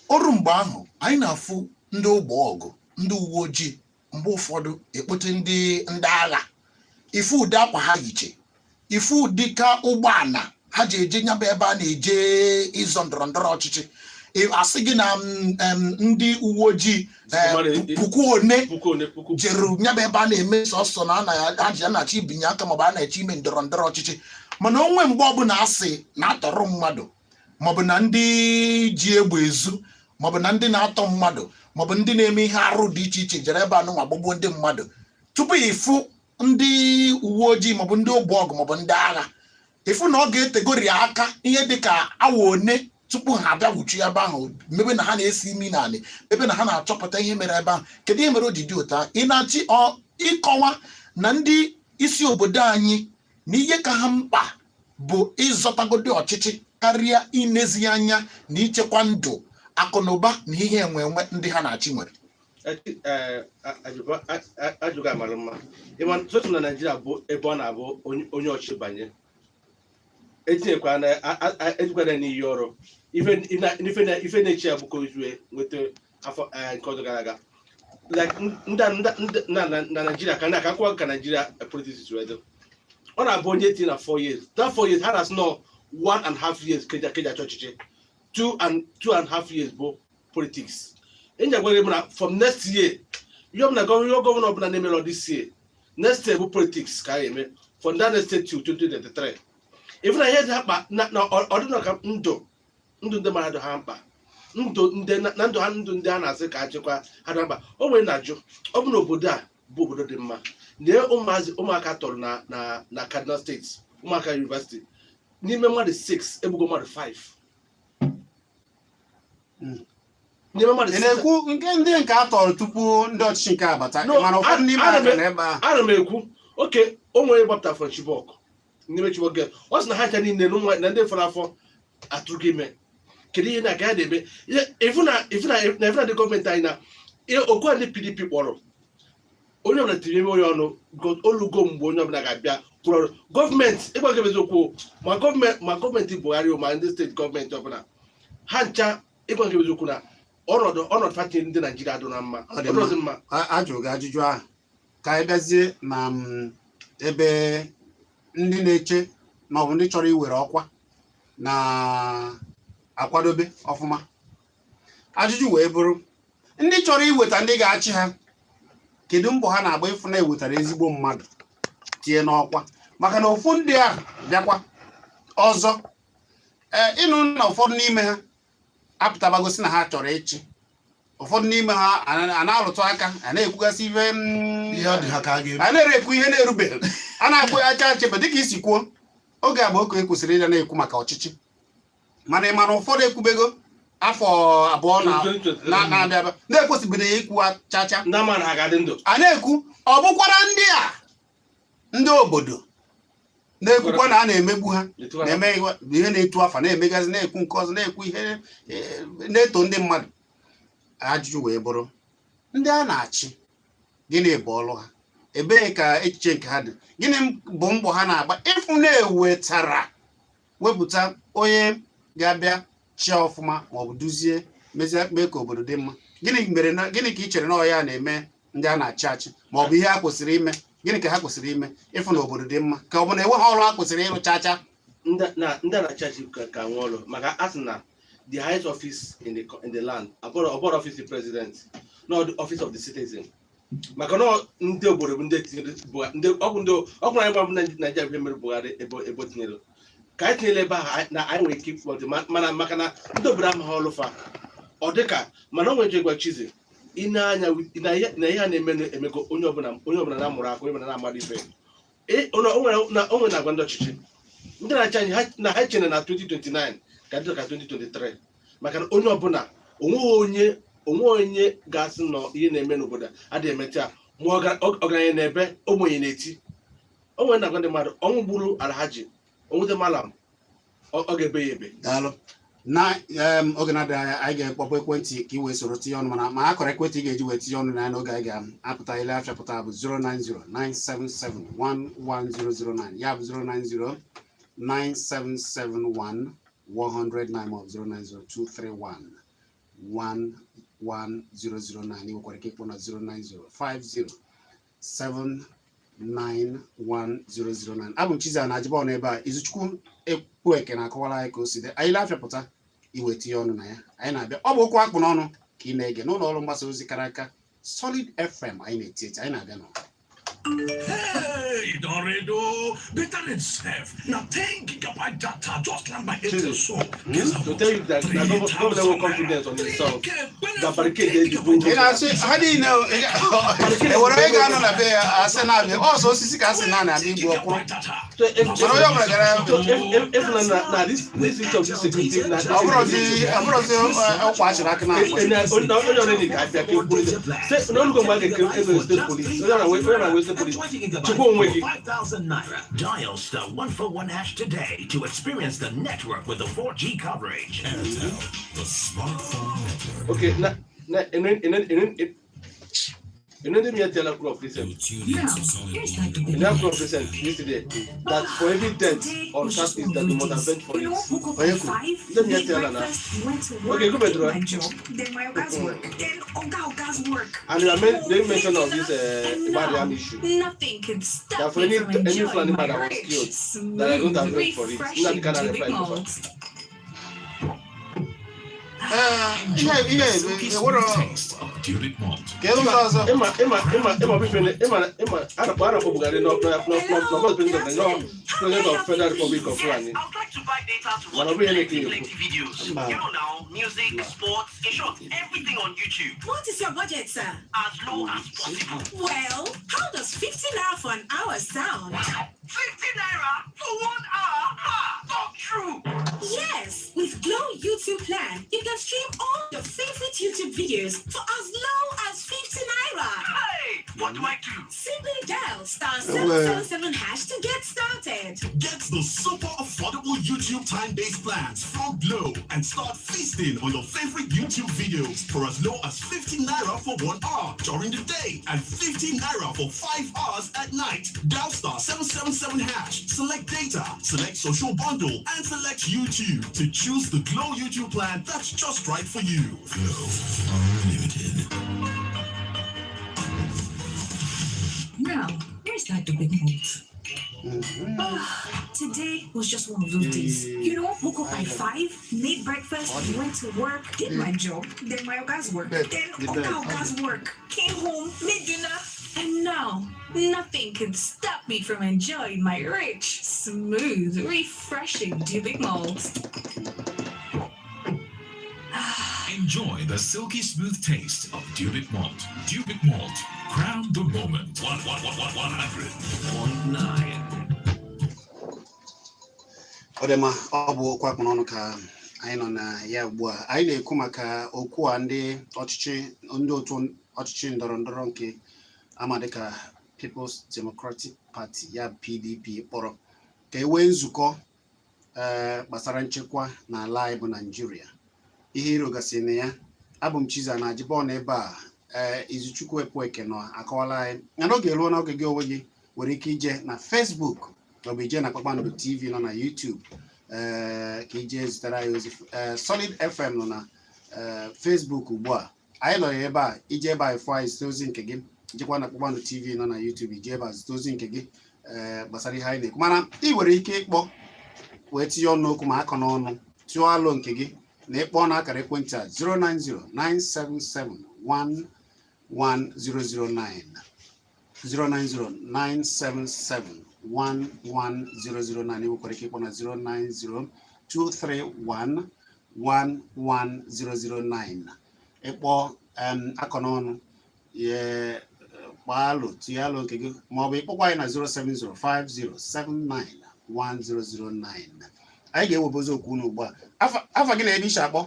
ọrụ mgbe ahụ, anyị na-afụ ndị ogbe ọgụ, ndị uwe ojii, mgbe ụfọdụ ekpote ndị agha, ifu ụdị akwa ha yiche, ifu ụdị ka ụgbọala ha ji eje nyaba ebe a na-eje ịzọ ndọrọ ndọrọ ọchịchị. Asị gị na ndị uwe ojii 10,000 1,000 puku jeru nyaba ebe a na-eme sọsọ na a ha ji a na-achọ ibinye aka maọbụ a na-eche ime ndọrọ ndọrọ ọchịchị. Mana onwe mgbe ọbụla asị na-atọrọ mmadụ, maọbụ na ndị ji egbe ezu, maọbụ na ndị na-atọ mmadụ, maọbụ ndị na-eme ihe arụ dị iche iche jere ebe anụnwa gbagbuo ndị mmadụ, tupu ịfụ ndị uwe ojii maọbụ ndị ogbe ọgụ maọbụ ndị agha, ịfụ na ọ ga-etegori aka ihe dịka awa one tupu ha abịa wuchi ebe ahụ, mebe na ha na-esi imi n'anị, ebe na ha na-achọpụta ihe mere ebe ahụ. Kedu ihe mere o ji dị otu ahụ? Ị na-achị ọ ịkọwa na ndị isi obodo anyị na ihe ka ha mkpa bụ ịzọtagodi ọchịchị karịa inezi anya na ichekwa ndụ, akụ na ụba na ihe enwe enwe ndị ha na-achị nwere? Ajụjụ amara mma. Ịma sotu na Naijiria bụ ebe ọ na-abụ onye ọchịchị banye, etinyekwa na ejikwana n'iyi ọrụ ife na-echi ya bụ ka ozue nweta afọ nke ọzọ gara aga, like ndị na Naijiria ka na ka akwụkwọ ka Naijiria politics wee dị. Ọ na-abụ onye etinye na 4 years, that 4 years ha na-asị nọ 1.5 years keja achọ ọchịchị, 2 and 2.5 years bụ politics. Enyi agwa gị bụ na from next year, ihe ọbụla gọvanọ ọbụla na-emere this year, next year bụ politics ka a ga-eme from that next year till 2023. Even na ihe dị ha mkpa na ọ dị ka ndụ ndị mmadụ ha mkpa, ndụ ndị na ndụ ha, ndụ ndị a na-asị ka achịkwa ha dị mkpa. O nwere na-ajụ, ọ bụ na obodo a bụ obodo dị mma na ụmụazị, ụmụaka tọrọ na Kaduna Steeti, ụmụaka university, n'ime mmadụ 6 egbugo mmadụ 5. N'ime mmadụ Ị 6. na-ekwu nke ndị nke a tọrọ tupu ndị ọchịchị nke abata? No, mana ụfọdụ n'ime ha ana m ka n'ebe ahụ. Ana m ekwu oke o nwere gbapụta from Chibok, n'ime Chibok girl, ọ sị na ha ncha niile na na ndị fọrọ afọ atụrụ ime. Kedu ihe na-aga ya na-eme? Ifu na ndị gọọmenti anyị na ihe okwu a ndị PDP kpọrọ onye ọbụla tiri ime onye ọnụ olugo mgbe onye ọbụla ga-abịa kwuru ọrụ gọọmenti. Ịgwa gị eziokwu, ma gọọmenti Buhari o, ma ndị steeti gọọmenti ọbụla, ha ncha, ịgwa gị eziokwu na ọnọdụ pati ndị Naijiria dị na mma. Ọ dị mma. Ọ dị mma. A jụrụ gị ajụjụ ahụ ka anyị bịazie na ebe ndị na-eche ma ọ bụ ndị chọrọ iwere ọkwa na-akwadobe ọfụma. Ajụjụ wee bụrụ, ndị chọrọ iweta ndị ga-achị ha, kedu mbọ ha na-agba ịfụ na ewetara ezigbo mmadụ tinye n'ọkwa? Maka na ofu ndị ahụ bịakwa ọzọ, ee, ịnụ na ụfọdụ n'ime ha apụtabagosi na ha chọrọ ịchị, ụfọdụ n'ime ha a na-alụtụ aka, a na-ekwugasị ife ihe ọ dị ha ka a ga-eme. A na-ekwu ihe na-erubeghị, a na-akpụ acha achebe. Dịka isi kwuo, oge agba oge kwesịrị ịga na-ekwu maka ọchịchị, mana ị ma na ụfọdụ ekwubego afọ 2 na na-abịa abịa na-ekwesịbeghị ya ikwu chacha. Ndị ama na ha ga-adị ndụ. A na-ekwu, ọ bụkwara ndị a ndị obodo na-ekwukwa na a na-emegbu ha, na-eme ihe na-etu afa, na-emegazi, na-ekwu nke ọzọ, na-ekwu ihe na-eto ndị mmadụ. Ajụjụ wee bụrụ, ndị a na-achị, gịnị bụ ọrụ ha? Ebee ka echiche nke ha dị? Gịnị bụ mbọ ha na-agba ịfụ na-ewetara wepụta onye ga-abịa chịa ọfụma maọbụ duzie, mezie, mee ka obodo dị mma? Gịnị mere na gịnị ka ị chere na ọ ya na-eme ndị a na-achị achị, maọbụ ihe ha kwesịrị ime? Gịnị ka ha kwesịrị ime ịfụ na obodo dị mma, ka ọ bụ na enweghị ọrụ ha kwesịrị ịrụ chacha? Ndị a na-achị achị ka nwee ọrụ, maka a sị na the highest office in the land abụrụ office the president, not the office of the citizen, maka na ndị obodo bụ ndị tinyere ndị ọkwụ, ndị ọkwụ anyị gbabụ Naijiria bụ ihe mere Buhari ebe o tinyere ka anyị tinyere ebe ahụ na anyị nwere ike ịkpọtụ, mana maka na ndị obodo amaghị ọrụ fa, ọ dịka mana o nwere ike gwa Chizi ị na-anya na ihe a na-eme emego onye ọbụla na-amụrụ aka, onye ọbụla na-amara ife. O nwere na-agwa ndị ọchịchị, ndị na-achị anyị, na ha chere na 2029 ka dị ka 2023, maka na onye ọbụla onwe onye ga-asị nọ ihe na-eme n'obodo a adịghị emecha ma ọgaranya na-ebe, ogbenye na-eti. O nwere na-agwa ndị mmadụ, ọnwụ gburu Alhaji onwute malam, ọ ga-ebe ya ebe. Daalụ. Na oge na-adịghị anya, anyị ga-ekpọpụ ekwentị ka ị wee soro tinye ọnụ, mana ma a kọrọ ekwentị ị ga-eji wee tinye ọnụ na ya n'oge anyị ga-apụta ile afịa pụta bụ 09097711009, ya bụ 09097711009 maọbụ 09023111009. Ị nwekwara ike ịkpọ na 09050791009. Abụ m Chizzy na Ajibọ n'ebe a. Izuchukwu Ekwueke na-akọwara anyị ka o si dị. Anyị lee afịa pụta, iwe tinye ọnụ na ya. Anyị na-abịa. Ọ bụ okwu akpụ n'ọnụ ka ị na-ege n'ụlọ ọrụ mgbasa ozi kara aka, Solid FM. Anyị na-eti eti, anyị na-abịa nọ. Hey, don ready oh. Better than self. Now 10 gigabyte data just land my Airtel so. To tell you that na governor nwere confidence on himself ga barricade the Ị na-asị ha niile ewere onye ga-anọ na be ya asị na-abịa ọsọ osisi ka asị na na-abịa igbu ọkwụrụ. So if Mana onye ọbụla gara so if na this issue of this security na ọ bụrụzi ọkwa achịrị aka na akpa. Onye ọbụla ka abịa ka ekwuru sị na olugo mgbe a ga-eke ego state police, onye ọbụla nwee state police chekwa onwe gị. 5,000 naira. Dial *141# today to experience the network with the 4G coverage. Airtel, the smartphone network. Okay, na ene ndị mi tell kwuru of recent You're tuned into Solid Here's like the 100. In that kwuru of recent yesterday that for every death on Southeast that they must avenge for You know, it. woke up Onye at kwuru? 5, Let me made tell her now. breakfast, went to work, Okay, go back did to her. my job, then my oga's work, then oga oga's work. And they Came men home, they made mention of dinner, this and Ibadiam now, issue. nothing can stop That for me from any enjoying Fulani my man that was rich, killed, that are going to smooth, avenge for it. refreshing Nnamdi Kanu Dubic reply go malt. Ee, ihe Silky ewere smooth taste of Dubic malt. Kedu ụzọ ọzọ? Ịma bụ ife ịma a na-akpọ Buhari nọ president of Nigeria, president of Federal Republic of Fulani. I would like to buy data to Mana watch ọ bụ ihe na-eke plenty, ekwu. plenty videos. Mba. You know now, music, sports, in short, everything on YouTube. What is your budget, sir? As low as possible. Well, how does 50 naira for an hour sound? 50 naira for 1 hour? Ha! Talk true. Yes, with Glo YouTube plan, you can stream all your favorite YouTube videos for as low as 50 naira. Hey, what do I do? Simply dial star Well. 777# to get started. Get the super affordable YouTube time-based plans from Glo and start feasting on your favorite YouTube videos for as low as 50 naira for 1 hour during the day and 50 naira for 5 hours at night. Dial *777#, select data, select social bundle, and select YouTube to choose the Glo YouTube plan that's just right for you. Glo Unlimited. Now, where's that Dubic malt? Today was just one of those days. Woke up by 5, made breakfast, went to work, did my job, then my oga's work, Bed. then The oga bed. oga's work, came home, made dinner, and now nothing can stop me from enjoying my rich, smooth, refreshing Dubic malt. Enjoy the silky smooth taste of Dubic Malt. Dubic Malt. Crown the moment. One one one one 100.9. Ọ dị mma. Ọ bụ okwu akpụ n'ọnụ ka anyị nọ na ya ugbu a. Anyị na-ekwu maka okwu a ndị ọchịchị, ndị otu ọchịchị ndọrọ ndọrọ nke ama dịka People's Democratic Party, ya PDP, kpọrọ ka e nwee nzukọ gbasara nchekwa n'ala anyị bụ Naijiria, ihe irogasị na ya. Abụ m Chiza na Ajibọn ebe a. Ee, Izuchukwu Ekwueke nọ akọwala anyị na n'oge ruo n'oge gị onwe gị nwere ike ije na Facebook maọbụ ije na Kpakpando TV nọ na YouTube, ee, ka ije zitere anyị ozi. Ee, Solid FM nọ na Facebook ugbu a anyị nọ ya ebe a. Ije ebe a ịfụ anyị, zite ozi nke gị. Jekwa na Kpakpando TV nọ na YouTube, ije ebe a zite ozi nke gị, ee, gbasara ihe anyị na-ekwu. Mana ị nwere ike ịkpọ wee tinye ọnụ okwu ma akọ n'ọnụ, tụọ alụ nke gị na ịkpọ na akara ekwentị a 09097711009, 09097711009. Ị nwekwara ike ịkpọ na 09023111009. Ịkpọ, akọ n'ọnụ ye, kpaa alụ, tinye alụ nke gị, maọbụ ịkpọkwa anyị na 07050791009. Anyị ga-ewebe ozi okwu unu ugbu a. Afa gị na ebe isi akpọ?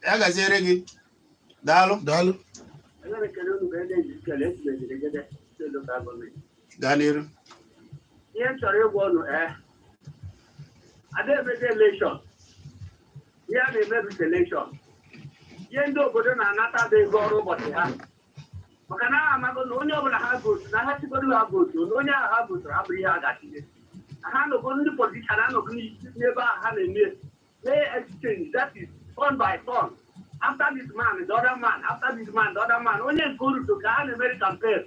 Ya gaziere gị, daalụ. Daalụ. Gaa n'iru. Ihe m chọrọ ịgwa ụnụ, ee, ada emezi election. Ihe a na-eme bụ selection. Ihe ndị obodo na-anata bụ ego ọrụ ụbọchị ha, maka na ha amago na onye ọbụla ha vote na ha tigodo ha vote na onye ahụ ha voturu abụrụ ihe a ga-atinye na ha nọgo. Ndị politician anọgo n'isi n'ebe ahụ ha na-eme na exchange, that is turn by turn, after this man, the other man, after this man, the other man. Onye nke oruto ka ha na-emeri campaign.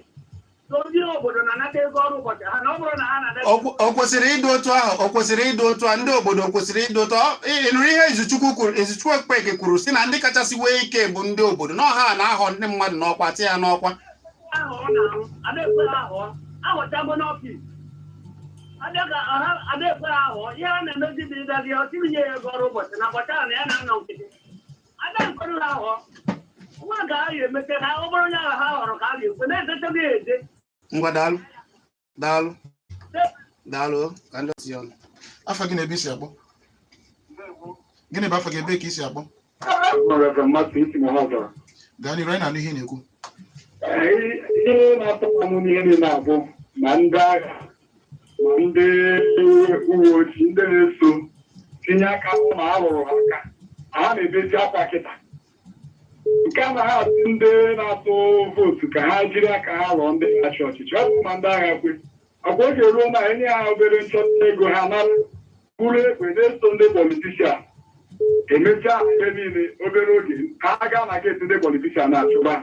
So ndị obodo na-anata ego ọrụ ụbọchị ha na ọ bụrụ na ha na-anata. O kwesịrị ịdị otu ahụ? O kwesịrị ịdị otu a? Ndị obodo kwesịrị ịdị otu a? Ị nụrụ ihe Izuchukwu kwuru? Izuchukwu Ekpeke kwuru si na ndị kachasị nwee ike bụ ndị obodo, na ọha na-ahọ ndị mmadụ n'ọkwa, tie ya n'ọkwa. Ahụ ọ na-arụ ada ekwe ha ahọ, ahọchago n'office ada ekwe ha ahọ. Ihe a na-emezi bụ ịbịa gị ọtị nye ya ego ọrụ ụbọchị na ụbọchị ahụ na ya na-anọ nkịtị. Ada ekwere ha ahọ nwa ga a ga-emete ha. Ọ bụrụ onye ahụ ha họrọ ka a ga-ekwe na-edechego ya ede. Ngwa, daalụ, daalụ, daalụ. Ka ndị ọzọ ọnụ. Afa gị na ebe isi akpọ? Gịnị bụ afa gị, ebe ka isi akpọ? Reverend Martin isi Mahadum. Gaa n'iru, anyị na-anụ ihe ị na-ekwu. Ihe na-atọ m n'ihe niile abụ ma ndị agha ma ndị uwe ojii, ndị na-eso tinye aka ma a rụrụ ha aka, ha na-ebezi akwa kịta. Nke anaghị asị ndị na-atụ vote ka ha jiri aka ha rụọ ndị na-achị ọchịchị. Ọ bụ ma ndị agha kwe ọkwa oge ruo na enye ha obere nchọta ego, ha nara buru egbe na-eso ndị politician. Emechaa ihe niile, obere oge ha gaa na gate ndị politician na-achụba ha.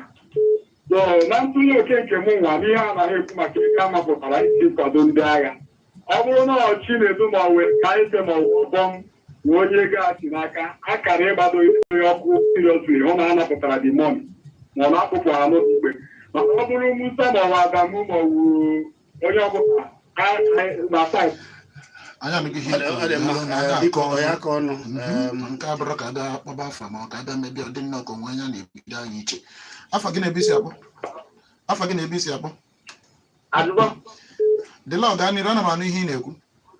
So na ntụnye oke nke mụ nwa n'ihe a naghị ekwu maka ego a mapụtara iji kwado ndị agha, ọ bụrụ na ọ Chinedu ma ọ wee ka eze ma ọ wụ ọbọm wee onye ego a si n'aka akara ịgbado ya ọkụ seriously, hụ na a napụtara the money ma ọ na-akpụpụ ha n'ụlọ ikpe. Mana ọ bụrụ Musa ma ọ bụ Adamu ma ọ bụ onye ọbụla na site. Anyị anụghị ihe. Ọ dị mma. Daalụ na Ee, aga biko akọ ọnụ. ya aka ọnụ. Nke a bụrụ ka a bịa kpọba afa ma ọ ka a bịa mebie ọdị nnọọ ka onwe anya na-ebido anyị iche. Afa gị na ebe isi akpọ? Afa gị na ebe isi akpọ? Adụbọ. Dịla, gaa n'iru, ana m anụ ihe ị na-ekwu.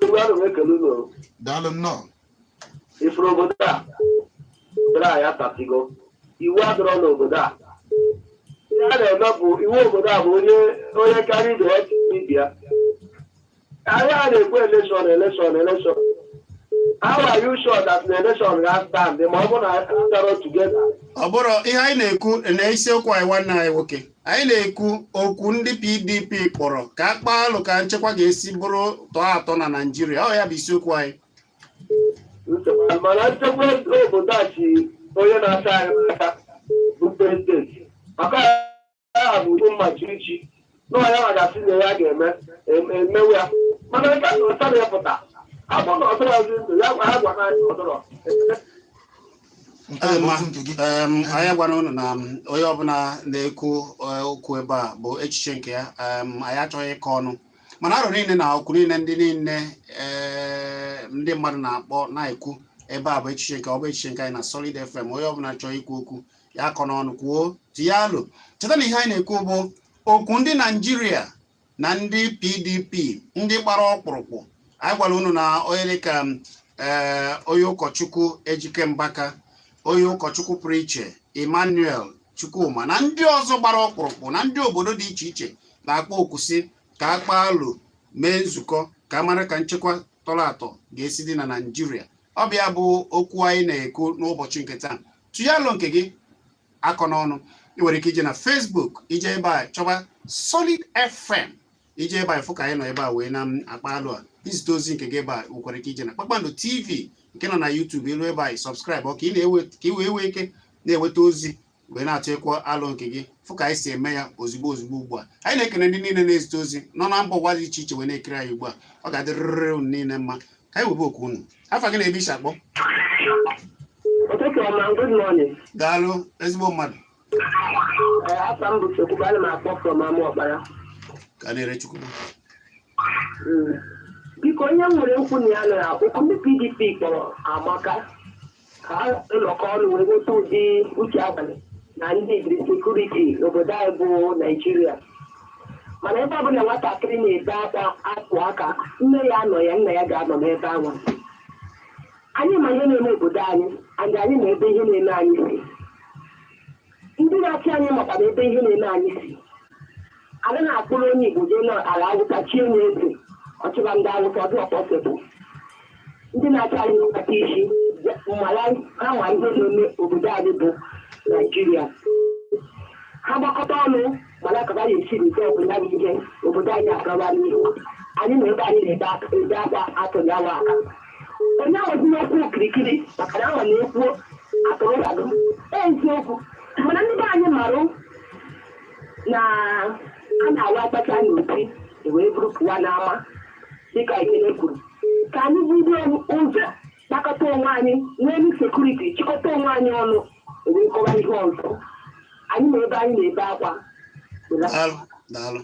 Ugbu a m ekele unu. Daalụ, nnọọ. Ifuru obodo a, obodo a ya tatigo iwu adịrọ n'obodo a. Ihe a na-eme bụ iwu obodo a bụ onye onye karịa ibe ya tinye ibe ya. Anyị a na-ekwu election, election, election. How are you sure that the election ga stand ma ọ bụ na a together? Ọ bụrụ ihe anyị na-ekwu na isiokwu anyị, nwanne anyị nwoke, anyị na-ekwu okwu ndị PDP kpọrọ ka a kpaa alụ ka nchekwa ga-esi bụrụ tọọ atọ na Naịjirịa. Ọ ya bụ isiokwu anyị. Nsogbu, mana nchekwa obodo a chi onye na-achị anyị n'aka bụ president, maka ya bụ udo mma chi na ọya ma ga-asị na ya ga-eme emewe ya. Mana nke a na ọsara ya pụta abụ na ọdọrọzi ndụ ya gwa ha gwa anyị ọdọrọ. Nke a bụ okwu nke gị. Anyị agwana unu na onye ọbụla na-ekwu okwu ebe a bụ echiche nke ya. Anyị achọghị ịkọ ọnụ, mana arọ niile na okwu niile ndị niile, ndị mmadụ na-akpọ na-ekwu ebe a bụ echiche nke ọ bụ echiche nke anyị na Solid FM. Onye ọbụla chọrọ ikwu okwu ya akọ n'ọnụ, kwuo, tinye alụ. Cheta na ihe anyị na-ekwu bụ okwu ndị Naijiria na ndị PDP, ndị gbara ọkpụrụkpụ. Anyị gwara unu na onye dịka onye ụkọchukwu Ejike Mbaka, onye ụkọchukwu pụrụ iche Emmanuel Chukwuma na ndị ọzọ gbara ọkpụrụkpụ na ndị obodo dị iche iche na-akpọ oku si ka a kpaa alụ, mee nzukọ ka a mara ka nchekwa tọrọ atọ ga-esi dị na Naịjirịa. Ọ bịa bụ okwu anyị na-ekwu n'ụbọchị nke taa. Tụnye alụ nke gị akọ n'ọnụ. Ị nwere ike ije na Facebook, ije ebe a chọba Solid FM, ije ebe a fụ ka anyị nọ ebe a wee na-akpa alụ a, izite ozi nke gị ebe a. Nwekwara ike ije na Kpakpando TV nke nọ na YouTube, ilu ebe a, subscribe ka ị na-ewe ka ị wee nwee ike na-enweta ozi wee na-atụkwa alụ nke gị, fụ ka anyị si eme ya ozugbo ozugbo. Ugbu a, anyị na-ekene ndị niile na-ezite ozi nọ na mba ụwa dị iche iche wee na-ekiri anyị ugbu a. Ọ ga-adịrịrị unu niile mma. Ka anyị webe okwu unu. Afa gị na ebe isi akpọ? Ụtụtụ ọma, good morning. Daalụ, ezigbo mmadụ. Ee, afa m bụ Chukwuka, ana m akpọ from Amaọkpara. Ka na-ere Chukwu. Biko, onye m nwere nkwu na ya na okwu ndị PDP kpọrọ amaka ka ha nọkọ ọnụ wee nweta ụdị uche abalị na ndị security n'obodo anyị bụ Naijiria. Mana ebe ọbụla nwatakịrị na-ebe akwa apụ aka, nne ya anọ ya, nna ya ga-anọ n'ebe ahụ. Anyị ma ihe na-eme obodo anyị, and anyị ma ebe ihe na-eme anyị si. Ndị na-achị anyị makwa na ebe ihe na-eme anyị si. Anaghị akpụrụ onye Igbo jee n'ala Awụsa chie nye eze ọchịba ndị Awụsa. Ọdụ ọkpọsịbụ ndị na-achị anyị nwekata isi mara ha ma ihe na-eme obodo anyị bụ Naijiria. Ha gbakọta ọnụ mana ka ha ga-esi resolve ya bụ ihe, obodo anyị agawa n'ihu. Anyị na ebe anyị na-ebe ebe akwa atụnyawa aka onye ahụ okwu okirikiri, maka na ahụ na-ekwu atụrụ eziokwu. Mana ndị be anyị marụ na a na-awa akpacha n'opi wee buru pụwa n'ama, dịka Ekene kwuru, ka anyị bido ụzọ kpakọta onwe anyị nwee security, chịkọta onwe anyị ọnụ wee kọwa ihe ọzọ. Anyị na ebe anyị na-ebe akwa. Daalụ, daalụ.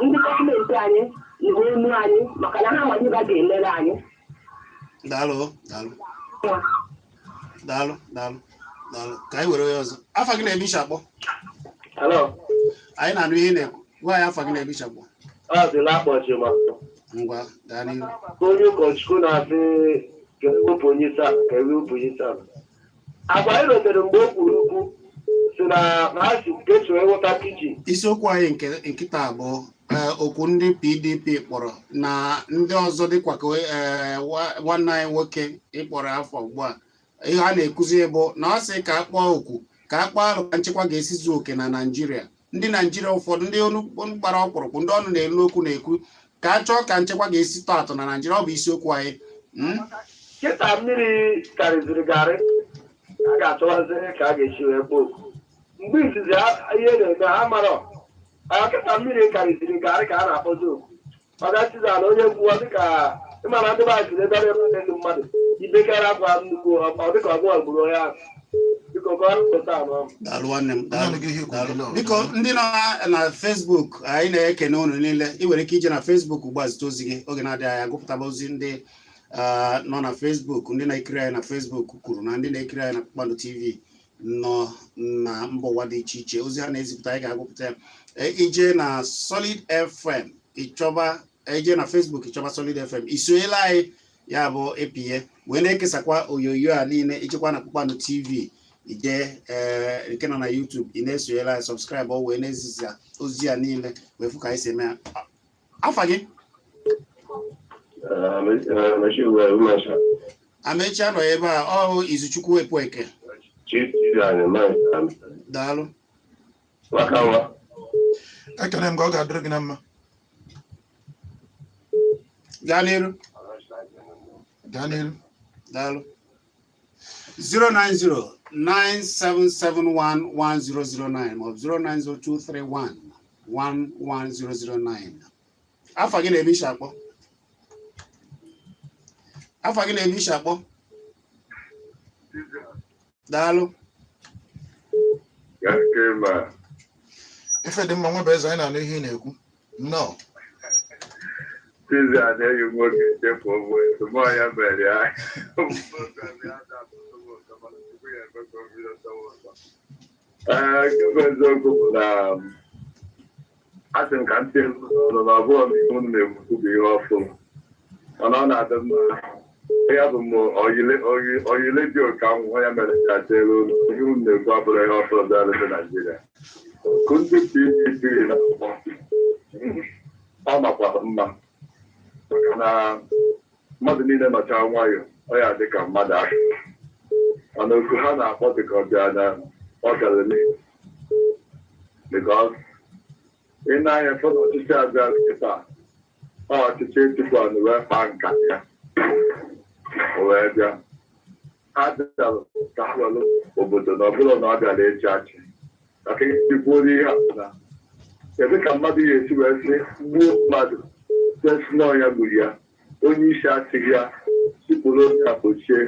Ndị gọọmenti anyị na-enwe onu anyị, maka na ha ma ihe ga-emere anyị. Daalụ, daalụ, daalụ, daalụ, daalụ. Ka anyị were onye ọzọ. Afa gị na ebe isi akpọ? Hello. Anyị na-anụ ihe ị na-ekwu. Gwa anyị afa gị na ebe isi akpọ. Ọ dị n'akpọchi ma. Ngwa, gaa n'ihu. Ka onye ụkọchukwu na-asị ka ewepụ onye isi ala, ka ewepụ onye isi ala. Agwa anyị rotere mgbe o kwuru okwu si na ha si ka esi wee nweta kichin. Isiokwu anyị nke nkịta bụ okwu ndị PDP kpọrọ na ndị ọzọ dịkwa ka nwanne anyị nwoke ịkpọrọ afọ ugbu a. Ihe a na-ekuzi bụ na ọ sị ka a kpọọ okwu, ka a kpọọ alụ ka nchekwa ga-esi zuo oke na Naịjirịa. Ndị Naijiria ụfọdụ, ndị ọnụ gbara ọkpụrụkpụ, ndị ọnụ na-elu okwu, na-ekwu ka a chọọ ka nchekwa ga-esi tọọ atọ na Naịjirịa. Ọ bụ isiokwu anyị. Kịta mmiri karịziri garị, a ga-achọwazi ka a ga-esi wee kpọọ oku. Mgbe izizi ihe na-eme ha marọ. Kịta mmiri karịziri garị ka a na-akpọzi oku. Ọdachiza na onye gwuo dịka ịmara ndị be anyị siri ebe ebe ndị mmadụ ibekara akwa nnukwu, ọ dịka ọgụ gburu onye ahụ. Biko, ka ọ pụta anọ. Daalụ, nwanne m, daalụ. Naanị gị ihe Daalụ. kwuru. Biko, ndị nọ na Facebook, anyị na-ekene unu niile. Ị nwere ike ije na Facebook ugbu a zite ozi gị. Oge na-adịghị anya, gụpụtaba ozi ndị nọ na Facebook, ndị na-ekiri anyị na Facebook kwuru na ndị na-ekiri anyị na Kpakpando TV nọ na mba ụwa dị iche iche. Ozi ha na-ezipụta, anyị ga-agụpụta ya. Ije na Solid FM, ịchọba, ije na Facebook, ịchọba Solid FM, isonyela anyị. Ya bụ epinye wee na-ekesakwa onyonyo a niile. Ijekwa na Kpakpando TV, ije ee nke nọ na YouTube, ị na-esonyela anyị, subscribe, o wee na-ezisa ozi a niile wee fụ ka anyị si eme ya. Afa gị? Amechi anọ ebe a. Ọ Izuchukwu Epueke. Daalụ. Ekene m gị, ọ ga-adịrị gị na mma. Gaa n'iru. Gaa n'iru. Daalụ. 09097711009 maọbụ 09023111009. Afa gị na-ebe isi akpọ? Afa gị na-ebe isi akpọ? Daalụ. Ife dị mma, nwebe eze, anyị na-anụ ihe ị na-ekwu. Nnọọ. Chizi a na-eyi nwoke chefu onwe mmụọ ya mere ya. Ee, nke bụ eziokwu bụ na asị m ka m tie mkpu n'ọnụ na ọ bụghị m ihe unu na-ekwu bụ ihe ọfụrụ, mana ọ na-adị mma ya bụ m oyile dị oke anwụ ya mere ka chere unu. Ihe unu na-ekwu abụrụ ihe ọfụrụ bịara ndị Naijiria. Oku ndị PDP na-akpọ, ọ makwara mma, maka na Mmadụ niile nọcha nwayọ, ọ ya dị ka mmadụ ahụ, mana oku ha na-akpọ dị ka ọ bịa na ọ bịara n'ihu, because ị na-anya fụ na ọchịchị abịa kịta, ọ ọchịchị tupu anụ wee kpaa nkata ya o wee bịa. Ha bịara ka ha were obodo na ọ bụrụ na ọ bịara ịchị achị maka ikwuo ihe a bụ na kedu ka mmadụ ga-esi wee sị gbuo mmadụ, sị n'ọnya gburu ya, onye isi achịghị ya sikpụrụ onye a kpochie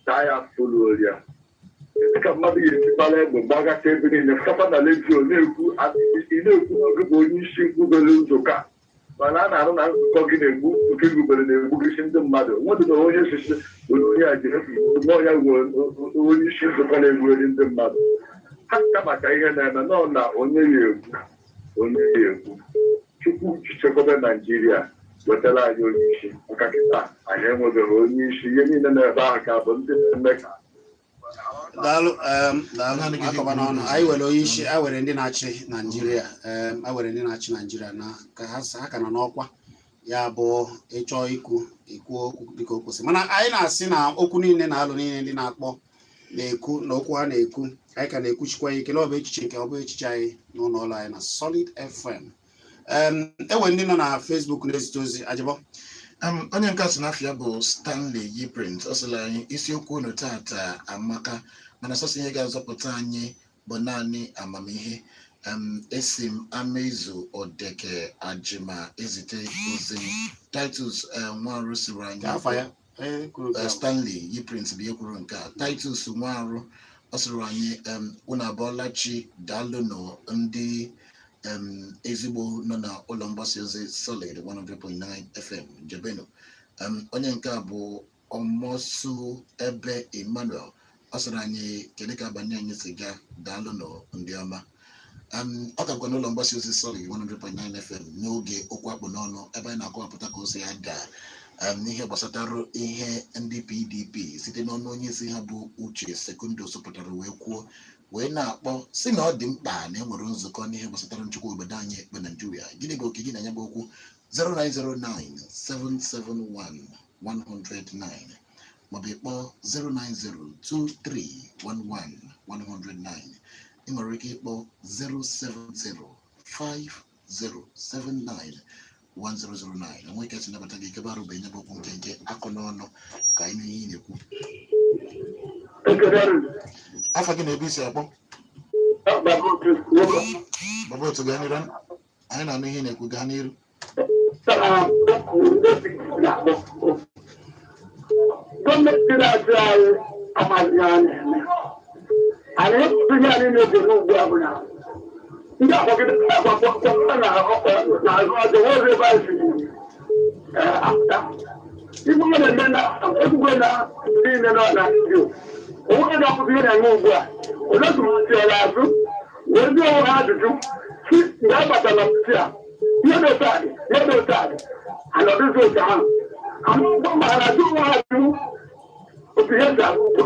taa ya fụrụ ya? Kedu ka mmadụ ga-esi gbara egbe gbagacha ebe niile, pụtakwa na redio na-ekwu, ị na-ekwu n'oge bụ onye isi nkwubere nzukọ a, mana a na-arụ na nzukọ gị na-egbu oke gubere na-egbugisi ndị mmadụ? Nwedịna onye osisi onye onye a ji n'ọnya onye isi nzukọ na-egbugheri ndị mmadụ ha ka maka ihe na-eme nọ na onye ya ekwu, onye ya ekwu. Chukwu chekwaba Naijiria, wetara anyị onye isi, maka kịta anyị enwebeghị onye isi. Ihe niile na-ebe ahụ ka bụ ndị na-eme ka Daalụ, daalụ. Naanị gị. Akọba n'ọnụ, anyị were onye isi, anyị were ndị na-achị Naijiria, anyị were ndị na-achị Naijiria na ka ha ha ka nọ n'ọkwa. Ya bụ, ịchọ ikwu, ikwu okwu dịka o kwesịrị, mana anyị na-asị na okwu niile na-alụ niile ndị na-akpọ na-ekwu na okwu ha na-ekwu, anyị ka na-ekwuchikwa ya ike na ọ bụ echiche nke ọ bụ echiche anyị n'ụlọ ọrụ anyị na Solid FM. Enwe ndị nọ na Facebook na-ezite ozi ajịbọ. Onye nke a sị n'afọ bụ Stanley Yiprint. Ọ sịrị anyị, isiokwu unu tata amaka, mana sọsọ ihe ga-azọpụta anyị bụ naanị amamihe. Esi m Amaezu Odeke Ajima ezite ozi. Titus Nwarụ sịrị anyị Ka afa ya kwuru nke ahụ. Stanley Yiprint bụ ihe kwuru nke a. Titus Nwarụ, ọ sịrị anyị, unu abọọla chi, daalụnụ ndị ezigbo nọ na ụlọ mgbasa ozi Solid 100.9 FM, jebenu. Onye nke a bụ Ọmọsụ Ebe Emmanuel. Ọ sịrị anyị, kedu ka abalị anyị si gaa? Daalụnụ ndị ọma. Ọ ka bụkwa n'ụlọ mgbasa ozi Solid 100.9 FM n'oge okwu akpụ n'ọnụ, ebe anyị na-akọwapụta ka o si ada n'ihe gbasatara ihe ndị PDP site n'ọnụ onye isi ha bụ Uche Secondus pụtara wee kwuo, wee na-akpọ si na ọ dị mkpa na e nwere nzukọ n'ihe gbasatara nchekwa obodo anyị bụ Naijiria. Gịnị bụ oke gị na ya bụ okwu? 0909 771 109 maọbụ ịkpọ 0902311 109. Ị nwere ike ịkpọ 0705079 1009. Enwe ike nabata gị kebe arụ bụ enye bụ okwu nkenke akọ n'ọnụ ka anyị nụ ihe ị na-ekwu. Afa gị na ebe isi akpọ? Baba Otu, gaa n'iru, anyị na-anụ ihe ị na-ekwu, gaa n'iru. Gọọmenti na-achị anyị amaghị ihe a na-eme. Anyị ihe anyị na-ebere ugbu a bụ na ndị akwagide akwakwa na-azụ aja nwere ebe anyị si apụta. Ibu ọ na-eme na ekwukwe na niile nọ na redio, onwe ga-akwụsị ihe na-eme ugbu a. Olee tụmatịara azụ wee jụọ onwe ha ajụjụ si mgbe a batara ọchịchị a, ihe dị otu a dị, ihe dị otu a dị, anọdụzi otu ahụ amaụgwọ ma ha na-ajụ onwe ha ajụjụ otu ihe si arụ ugbu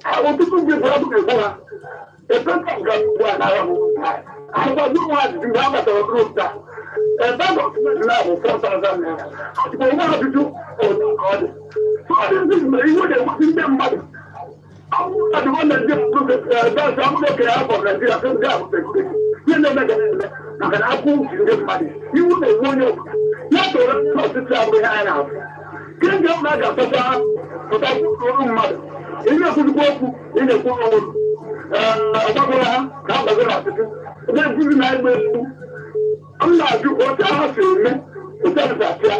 a. Ọtụtụ mgbe bụ ọbụ ga-egbu ha ebe nta nke ugbu a na-ahụ ahụkwazị onwe ha ajụjụ mgbe a batara ọrụ otu a, ebe gọọmenti na-abụ 4,000 naira, ajụkwa onwe ha ajụjụ otu ka ọ dị. So ọ dị mgbe iwe na-eweta ndị mmadụ adịghọ Naijiria dasị amụrụ okenye afọ Naijiria sị ndị ahụ security ihe na-eme ga na-eme maka na akwụ ji ndị mmadụ, iwu na-ewu onye ọbụla ya toro ndị ọchịchị abụghị ihe anyị na-afụ kemgbe ọ na ga-asọcha pụta kwuru mmadụ. Ị na-ekwuzikwa okwu, ị na-ekwu ọrụ ọgbagoro ha ka ha gbagoro ọchịchị na-ekwuzi na egbe egbu. M na-ajụ otu ha si eme, otu ha si achịa,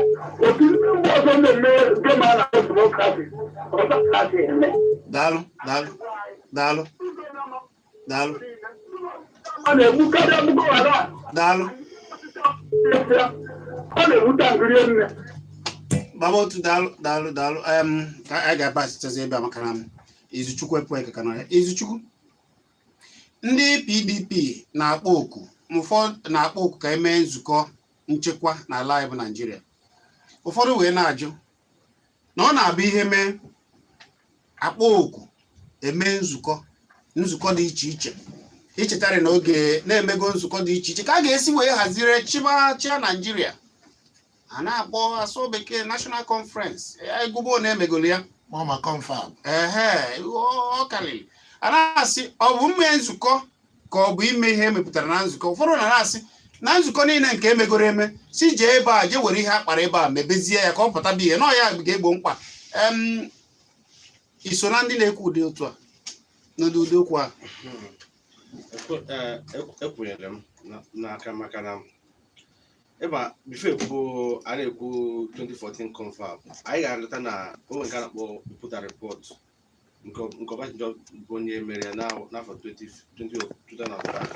otu ndị mba ọzọ na-eme gema na democracy ọzọ ha si eme. Daalụ, daalụ, daalụ, daalụ. Ọ na-egbu karịa Boko Haram. Daalụ. Ọ na-ewute ngịrị nne. Baba Otu, daalụ, daalụ, daalụ. Ka anyị ga-aba asịchazi ebe a maka na Izuchukwu epụ eke ka nọ ya. Izuchukwu, ndị PDP na-akpọ oku, ụfọdụ na-akpọ oku ka emee nzukọ nchekwa n'ala anyị bụ Naijiria. Ụfọdụ wee na-ajụ na ọ na-abụ ihe mee, akpọ oku eme nzukọ dị iche iche. Ichetara na oge na-emego nzukọ dị iche iche ka a ga-esi wee haziri chịba chịa Naijiria. A na-akpọ asụ bekee National Conference, egwubo na-emegolu ya. Ma ma confab. Ehe, ọ karịrị. A na-asị ọ bụ mme nzukọ ka ọ bụ ime ihe emepụtara na nzukọ. Ụfọdụ na na-asị na nzukọ niile nke emegoro eme, si jee ebe a jee were ihe a kpara ebe a mebezie ya ka ọ pụta bụ ihe na ọ ya ga-egbo mkpa. Iso na ndị na-ekwu ụdị otu a n'ụdị ụdị okwu a? Ekwenyere m n'aka maka na ebe a before ekwu a na-ekwu 2014 confab, anyị ga-alọta na onwe nke a na-akpọ Oputa report nke Obasanjo bụ onye mere ya n'afọ 20 2005.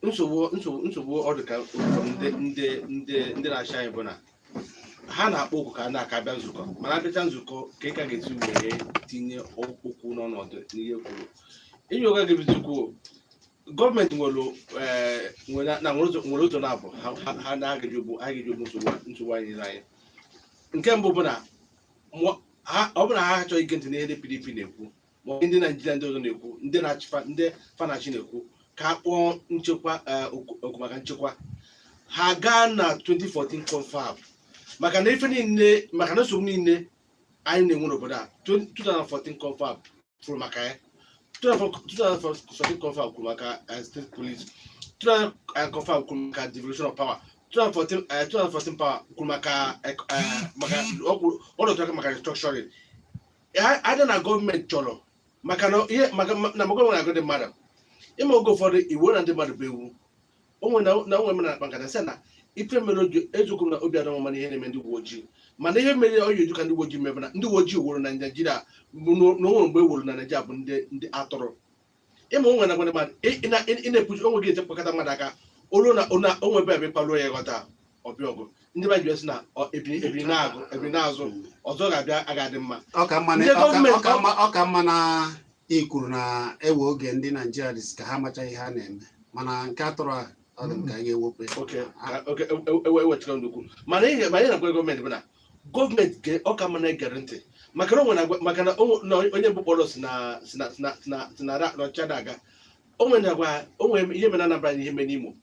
Nsogbu ọ dị ka ụfọdụ ndị na-achị anyị bụ na ha na-akpọ oku ka a na-aka bịa nzukọ, mana abịacha nzukọ, ka ị ka ga-esi wee tinye okwu n'ọnọdụ n'ihe kwuru inye oge ga-ebido kwuo. Gọọmenti nwere na nwere ụzọ na-abụ ha na-agaji ogbu anyị ga-eji ogbu nsogbu anyị niile anyị. Nke mbụ bụ na ọ bụ na ha achọghị ige ntị n'ihe ndị PDP na-ekwu ma ọ bụ ndị Naijiria ndị ọzọ na-ekwu, ndị na-achị ndị fanachi na-ekwu ka a kpọọ nchekwa, oku maka nchekwa, ha gaa na 2014 confab, maka na ife niile, maka na nsogbu niile anyị na-enwe n'obodo a, 2014 confab kwuru maka ya. 2014 confab kwuru maka state police. 2014 confab kwuru maka devolution of power. 2014 2014 power kwuru maka ọ dọtara aka maka restructuring. Ada na gọọmenti chọrọ maka na ihe maka na gọọmenti na-agụ ndị mmadụ ịma oge ụfọdụ iwu na ndị mmadụ bụ ewu onwe na onwe m na-akpa nkata sị na ife mere eziokwu m na obi adọma mana ihe na-eme ndị uwe ojii, mana ihe mere ọ eju ka ndị uwe ojii mebe na ndị uwe ojii wuru na Naijiria bụ na onwere mgbe e wuru na Naijiria bụ ndị atụrụ. Ịma onwe na gwa ndị mmadụ ị na-ekwuchi onwe gị echepụkọta mmadụ aka olu na onwe ebe ebe kpaluo ya ghọta ọbịa ọgụ ndị be ji sị na ebiri na-agụ ebiri na-azụ ọzọ ga-abịa aga-adị mma. Ọ ka mma na Ndị gọọmenti- ọ ka mma na ị kwuru na ewe oge ndị Naijiria dịzị ka ha amachaghị ihe ha na-eme, mana nke atụrụ a, ọ dị m ka anyị ga-ewepụ ya. Oke ewechara ndokwu, mana ihe na-agwa gọọmenti bụ na gọọmenti ọ ka mma na-egere ntị, maka na o nwere maka na na onye bụ kpọrọ si na na ọchịchị aga o nwere na-agwa o nwere ihe mere na Anambra na ihe mere n'Imo.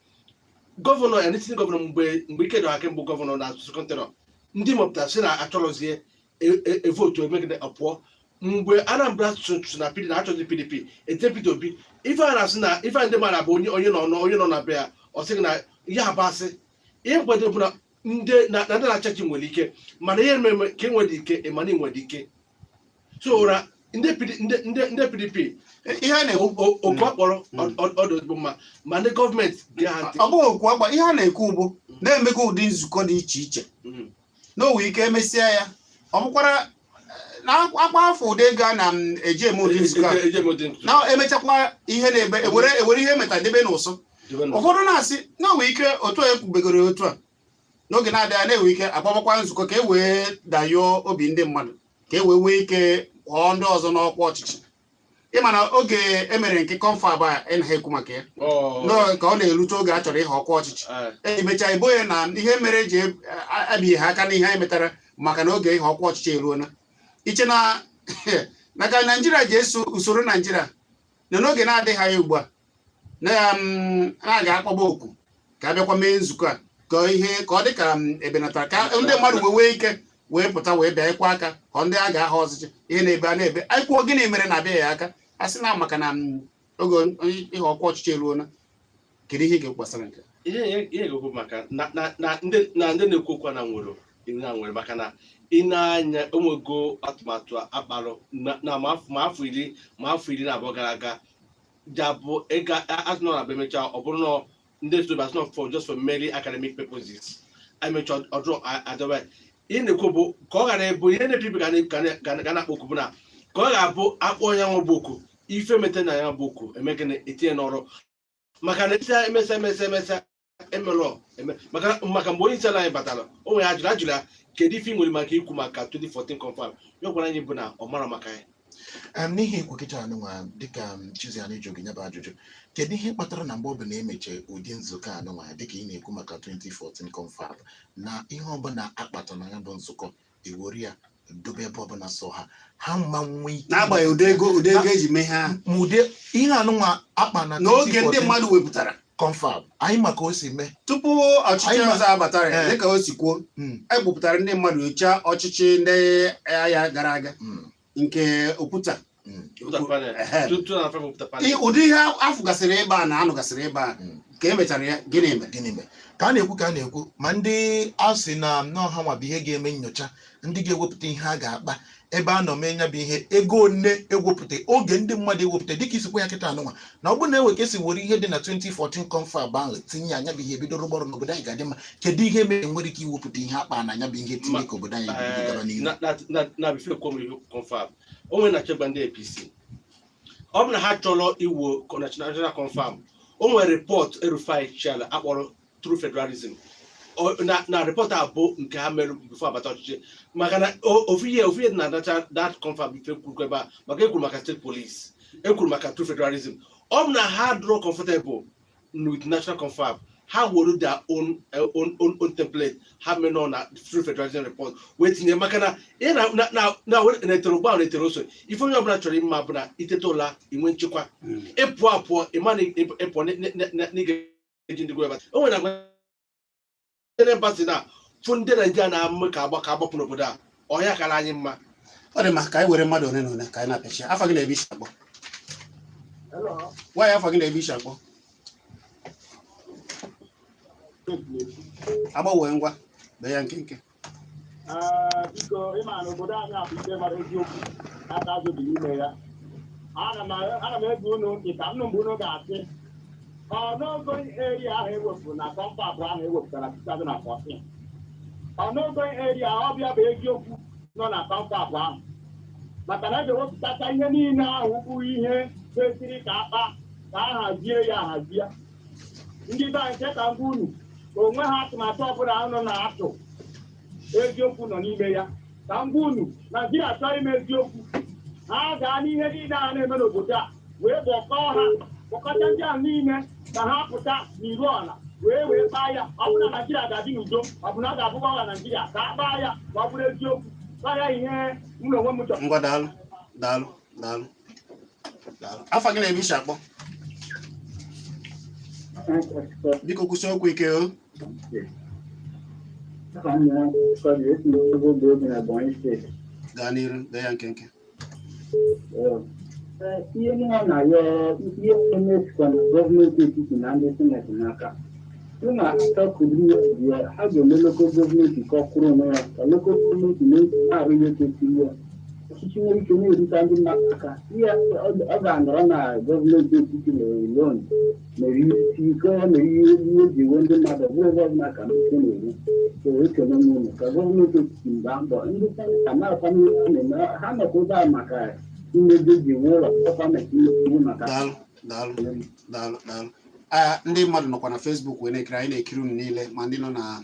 Gọvanọ ya n'etiti gọvanọ mgbe ike dọrọ aka mbụ gọvanọ na second tenure, ndị mọpụtara si na achọrọzie evotu emegide ọpụọ. Mgbe Anambra so na PDP na achọzi PDP ete Peter Obi, ife a na-asị na ife a ndị mmadụ bụ onye nọ na be ya, ọ sị gị na ihe abasị ihe nkwado bụ na ndị na-achị nwere ike, mana ihe mere ka enwere ike ịmana nwere ike so ụra ndị PD ndị PDP Ihe a na-ekwu oku akpọrọ ọdụ ezigbo mma, ma ndị gọọmenti gee ha ntị. Ọ bụghị okwu agba. Ihe a na-ekwu bụ na-emego ụdị nzukọ dị iche iche na owe ike emesịa ya, ọ bụkwara na akpa afọ ụdị ego a na-eji eme ụdị nzukọ a. Eji eme ụdị nzukọ. Na emechakwa ihe na-ebe ewere ihe emeta debe n'ụsọ. Debe n'ụsọ. Ụfọdụ na-asị na onwe ike otu a ekwubegoro otu a n'oge na-adịghị anya na-enwe ike agbabakwa nzukọ ka e wee dayụọ obi ndị mmadụ, ka e wee nwee ike ghọọ ndị ọzọ n'ọkwa ọchịchị. Ịma na oge emere nke confab a ị naghị ekwu maka ya ka ọ na-erute oge a chọrọ ịha ọkwa ọchịchị, emechaa ebo ya na ihe mere eji abịghị ha aka n'ihe anyị metara, maka na oge ịha ọkwa ọchịchị eruola. Iche na ka Naijiria ji eso usoro Naijiria na n'oge na-adịghị anya ugbu a na a ga-akpọba oku ka a bịakwa mee nzukọ a ka ihe ka ọ dị ka ebenatara ka ndị mmadụ wee nwee ike wee pụta wee bịa ịkwa aka ka ndị a ga-aha ọchịchị. Ihe na-ebe a na-ebe anyị kwuo, gịnị mere na abịaghị aka? A sị na maka na oge ịha ọkwa ọchịchị eruola. Kedu ihe ị ga-ekwu gbasara nke a? Ihe ga-ekwu maka na ndị na-ekwu okwu a na nwere maka na ị na-anya onwego atụmatụ akparụ na ma afọ 10 ma afọ 12 gara aga ja bụ ịga asị nọ na be emechaa, ọ bụrụ na ndị so asị nọ for just for merely academic purposes, emechaa ọdụ adọba. Ihe na-ekwu bụ ka ọ ghara ịbụ ihe na-epipi ga na-akpọ oku bụ na ka ọ ga-abụ akpọ ya nwa bụ oku ife mete na ya bụ oku emegịnị etinye n'ọrụ, maka na emesịa emesịa emesịa emesịa emelọ eme maka mgbe onye isi ala anyị batara, o nwere ajụrụ ya, kedu ife ị nwere maka ikwu maka 2014 confab? Ya gwara anyị bụ na ọ mara maka ya. N'ihi ikwukịta anụnwa, dịka Chiziani jụrụ gị nyaba ajụjụ, kedu ihe kpatara na mgbe ọbụla emeche ụdị nzukọ anụnwa, dịka ị na-ekwu maka 2014 confab, na ihe ọbụla akpata na ya bụ nzukọ, ewere ya dobe ebe ọbụla so ha mma nwee ike N'agbanyeghị ụdị ego eji mee ha? Ma ụdị ihe anụnwa akpa na N'oge ndị 2014 mmadụ wepụtara. Confab anyị maka o si mee. Tupu ọchịchị Anyị ọzọ abatara, dịka o si kwuo, egbupụtara ndị mmadụ nyocha ọchịchị ndị agha gara aga nke Oputa. Oputa panel. Ehe. 2005 Oputa panel. Ụdị ihe afụgasịrị ebe a na anụgasịrị ebe a ka e mechara ya, gịnị mere? Gịnị mere? Ka a na-ekwu, ka a na-ekwu, ma ndị a sị na nnọọ ha nwa bụ ihe ga-eme nyocha, ndị ga-ewepụta ihe a ga-akpa ebe a nọ mee ya bụ ihe, ego one ewepụta, oge ndị mmadụ ewepụta, dịka isikwa ya kịta anụnwa, na ọ bụrụ na ewe ka esi were ihe dị na 2014 confab ahụ tinye ya, anya bụ ihe bidoro gbọrọ n'obodo anyị ga-adị mma. Kedu ihe mere nwere ike iwepụta ihe akpa na anya bụ ihe tinye ka obodo anyị bido gaba n'ihu? Na before ekwu m ihe confab, o nwere na-achọgba ndị APC, ọ bụ na ha chọrọ iwu national confab, o nwere report El-Rufai chiala akpọrọ True Federalism. Na report a bụ nke ha mere before abata ọchịchị, maka na ofu ihe dị na that confab ife kwuru ebe a, maka ekwuru maka state police, ekwuru maka true federalism. Ọ bụ na ha dụrọ comfortable with national confab, ha were their own template ha mere nọ na True Federalism report wee tinye, maka na ihe na na-etere ụgbọ ahụ na-etere ose. Ife onye ọbụla chọrọ ịma bụ na itete ụla, inwe nchekwa, ịpụ apụọ, ịma na ịpụọ n'ịga eji ndị gwa ebe o nwere agwa ndị embassy na fụ ndị Naijiria na-amụ ka agba ka agbapụ n'obodo a ọhịa kara anyị mma. Ọ dị mma, ka anyị were mmadụ one na one ka anyị na-apịachi. Afọ gị na ebe isi akpọ? Gwa ya afọ gị na ebe isi akpọ. Agbanwee, ngwa, bee ya nkenke. Ee, biko, ịma na obodo anyị a bụ ikpe mara eziokwu aka azụ dị n'ime ya. Ana m ege unu ntị ka m nụ mgbe unu ga-asị ọnụogo area ahụ ewepụrụ na confab ahụ ewepụtara 2014, ọnụogo area ọbịa bụ eziokwu nọ na confab ahụ, maka na a ga-ewepụtacha ihe niile ahụ bụ ihe kwesịrị ka akpa ka a hazie ya ahazie. Ndị be anyị, nke ka ngwa unu onwe ha, atụmatụ ọbụla unu na-atụ, eziokwu nọ n'ime ya. Ka m gwa unu, Naijiria chọọ ime eziokwu, ha gaa n'ihe niile a na-eme n'obodo a wee kpọkọọ ha, kpọkọta ndị ahụ niile ka ha pụta n'iru ọla wee kpaa ya. Ọ bụrụ na Naijiria ga-adị n'udo, ọ bụ na ọ ga-abụkwa ọha Naijiria ka a kpaa ya ka ọ bụrụ eziokwu. Kpaa ya ihe m na onwe m chọrọ. Ngwa, daalụ, daalụ, daalụ, daalụ. Afa gị na ebe isi akpọ, biko, kwụsị okwu ike o. Gaa n'iru, bee ya nkenke. Ihe niile na-ayọ, ihe na-esikwa na gọọmenti etiti na ndị senate n'aka sị na achọkụrụ ihe ha ga-eme local government ka ọ kwụrụ onwe ya, ka local government na-arụ ihe kwesịrị ya, ọchịchị nwere ike na-erute ndị mmadụ aka. Ihe ọ ga-anọrọ na gọọmenti etiti mere loan mere ihe isi ike, ọ mere ihe ihe eji ewe ndị mmadụ, ọ bụrụ ebe ọbụla ka mmepe na-eru. So ekele m unu ka gọọmenti etiti gbaa mbọ, ndị senate amarakwa ihe ha na-eme, ha nọkwa ebe a maka imebe eji ewu ụlọ ọkwa, maka iwu maka Daalụ, daalụ, daalụ, daalụ. Ah, ndị mmadụ nọkwa na Facebook wee na-ekiri anyị, na-ekiri unu niile, ma ndị nọ na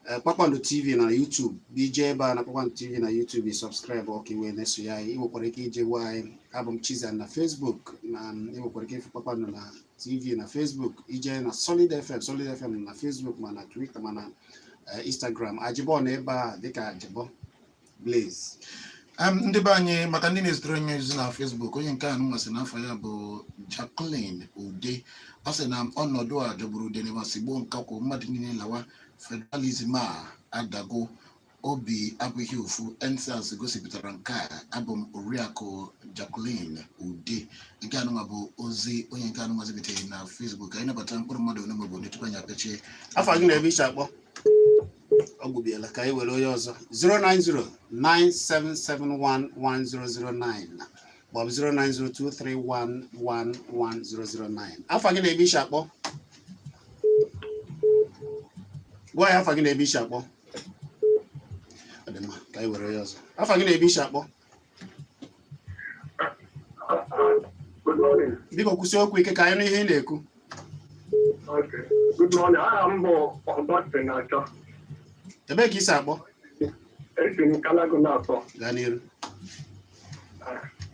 Kpakpando TV na YouTube. Bụ ije ebe a na Kpakpando TV na YouTube, subscribe ọka iwe na-eso ya anyị. Ị nwekwara ike ije gwa anyị abụ m Chizan na Facebook na ị nwekwara ike ịfụ Kpakpando na TV na Facebook. Ije na Solid FM, Solid FM na Facebook, ma na Twitter, ma na Instagram. Ajibọ na ebe a dịka Ajibọ Blaze. Ndị be anyị, maka ndị na-ezitere onye ozi na Facebook, onye nke a nwa sị n'afọ ya bụ Jacqueline Ude. Ọ sị na ọnọdụ a jọgburu udene ma sigbuo nkakwụ, mmadụ niile lawa. Federalism a adago, obi abụghị ofu. EndSARS gosipụtara nke a. Abụ m Oriakụ Jacqueline Ude. Nke anụnwa bụ ozi onye nke anụnwa zibitere na Facebook. Anyị nabata mkpụrụ mmadụ one maọbụ one tupu anyị apịachie. Afọ gị na ebe ishi akpọ? Ọ gbubiela, ka anyị were onye ọzọ. 09097711009 maọbụ 09023111009. Afọ gị na ebe ishi akpọ? Gwa ya afọ gị na ebe ishi akpọ. Ọ dị mma, ka anyị were onye ọzọ. Afọ gị na ebe ishi akpọ? Good morning. Biko, kwụsị okwu ike ka anyị nụ ihe ị na-ekwu. Okay. Good morning. Aha m bụ Augustine Achọ. Ebee ka isi akpọ? Esi m Kalago na-akpọ. Gaa n'iru.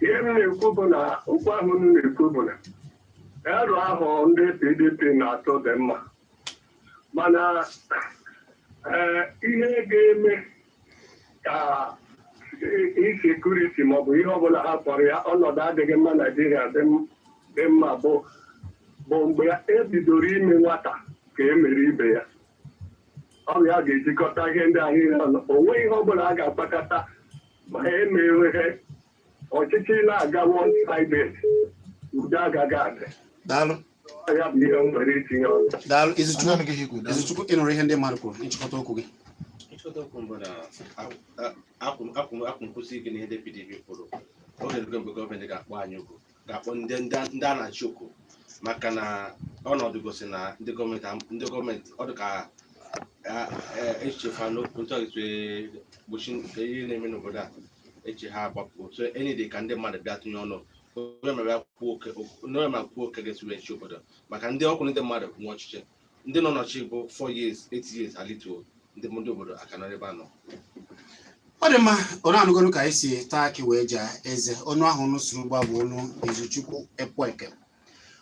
Ihe m na-ekwu bụ na okwu ahụ m na-ekwu bụ na ero ahụ ndị PDP na-atụ dị mma, mana ihe ga-eme ka insecurity maọbụ ihe ọbụla ha kpọrọ ya, ọnọdụ adịghị mma, Naijiria dị mma bụ Bụ mgbe e bidoro ime nwata ka e mere ibe ya. Ọ bụ ya ga-ejikọta ihe ndị a niile ọnụ. O nweghị ihe ọbụla a ga-akpakọta ma emeghe ọchịchị na-aga one sided, udo agaghị adị. Daalụ. Ọ ya bụ ihe m nwere itinye ọnụ. Daalụ, Izuchukwu. Anyị anụghị ihe i kwuru, daalụ. Izuchukwu, ị nụrụ ihe ndị mmadụ kwuru, nchịkọta okwu gị? Nchịkọta okwu mbụ na akwụ nkwụsị ike n'ihe ndị PDP kwuru. Oge erugo mgbe gọọmenti ga-akpọ anyị oku, ga-akpọ ndị a na-achị oku, maka na ọnọdụ gosi na ndị gọọmenti ọ dị ka echiche fa n'okwu ntụ ga-esi gbochi nke ihe na-eme n'obodo a, eche ha agbapụ. So enyi dị ka ndị mmadụ bịa tụnye ọnụ, onye ma bịa kwuo oke, onye ma kwuo oke ga-esi wee chi obodo, maka ndị ọkwụ, ndị mmadụ nwe ọchịchị, ndị nọ n'ọchịchị bụ 4 years, 8 years, alituo ndị obodo aka nọ ebe a nọ. Ọ dị mma. Onye anụgonu ka anyị si taa akị wee jaa eze. Ọnụ ahụ unu suru gba bụ ọnụ Izuchukwu Ekweke.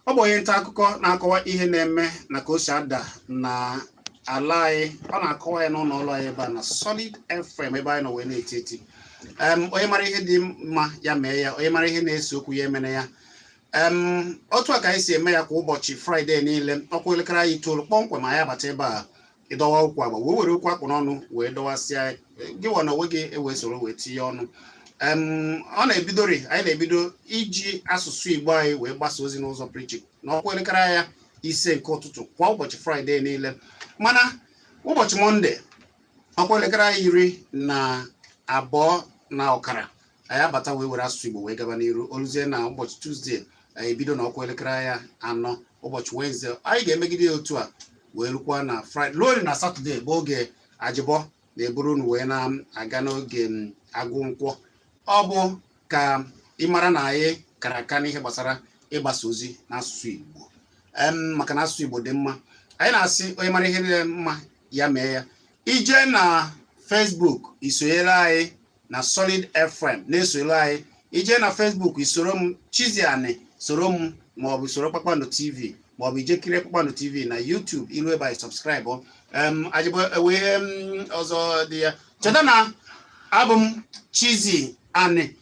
Ọ bụ onye nta akụkọ na-akọwa ihe na-eme na ka o si ada na ala anyị. Ọ na-akọwa ya n'ụlọ ọrụ anyị ebe a na Solid FM, ebe anyị nọ wee na-eti eti. Onye mara ihe dị mma, ya mee ya. Onye mara ihe na-ese okwu, ya emene ya. Otu a ka anyị si eme ya kwa ụbọchị Fraịde niile, ọkwa elekere anyị 9 kpọmkwem, anyị abata ebe a ịdọwa okwu agba wee were okwu akpụ n'ọnụ wee dọwasịa gị nwa na onwe gị, ewee soro wee tinye ọnụ. Ọ na-ebidori, anyị na-ebido iji asụsụ Igbo anyị wee gbasa ozi n'ụzọ pụrụ iche n'ọkwa elekere ya 5 nke ụtụtụ kwa ụbọchị Fraịde niile. Mana ụbọchị Mọnde, ọkwa elekere anyị 12:30, anyị abata wee were asụsụ Igbo wee gaba n'iru. Oluzie na ụbọchị Tuzdee, anyị ebido na ọkwa elekere ya 4. Ụbọchị Wenezde, anyị ga-emegide ya otu a wee rukwa na Fraịde, ruo na Satọde, bụ oge ajịbọ na-eburu unu wee na-aga n'oge agụ nkwọ. Ọ bụ ka ị mara na anyị kara aka n'ihe gbasara ịgbasa ozi n'asụsụ Igbo, maka na asụsụ Igbo dị mma. Anyị na-asị onye mara ihe dị mma, ya mee ya. Ije na Facebook, isonyere anyị na Solid FM, na-esonyere anyị. Ije na Facebook, isoro m, Chiziani, soro m, maọbụ soro Kpakpando TV, maọbụ ije kirie Kpakpando TV na YouTube. Ilu ebe anyị, subscribe. Ajịbọ ewe ihe ọzọ dị ya. Cheta na abụ m Chizi Ani.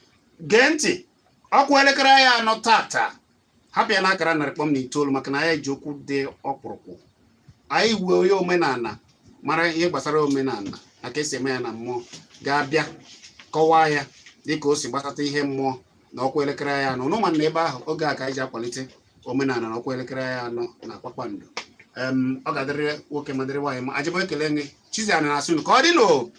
Gee ntị ọkwa elekere anyị 4 tata, hapụ ya n'akara 100.9, maka na anyị ji okwu dị ọkpụrụkpụ. Anyị wuo onye omenala mara ihe gbasara omenala na ka esi eme ya na mmụọ, ga-abịa kọwaa ya dịka o si gbasata ihe mmụọ na ọkwa elekere anyị 4. Ụnụ na ebe ahụ, oge a ka anyị ji akwalite omenala na ọkwa elekere anyị 4 na Kpakpando. Ọ ga-adịrị nwoke ma dịrị nwaanyị. Ma ajịbọ ekele gị, Chiziana, na-asị unu ka ọ dị n'o.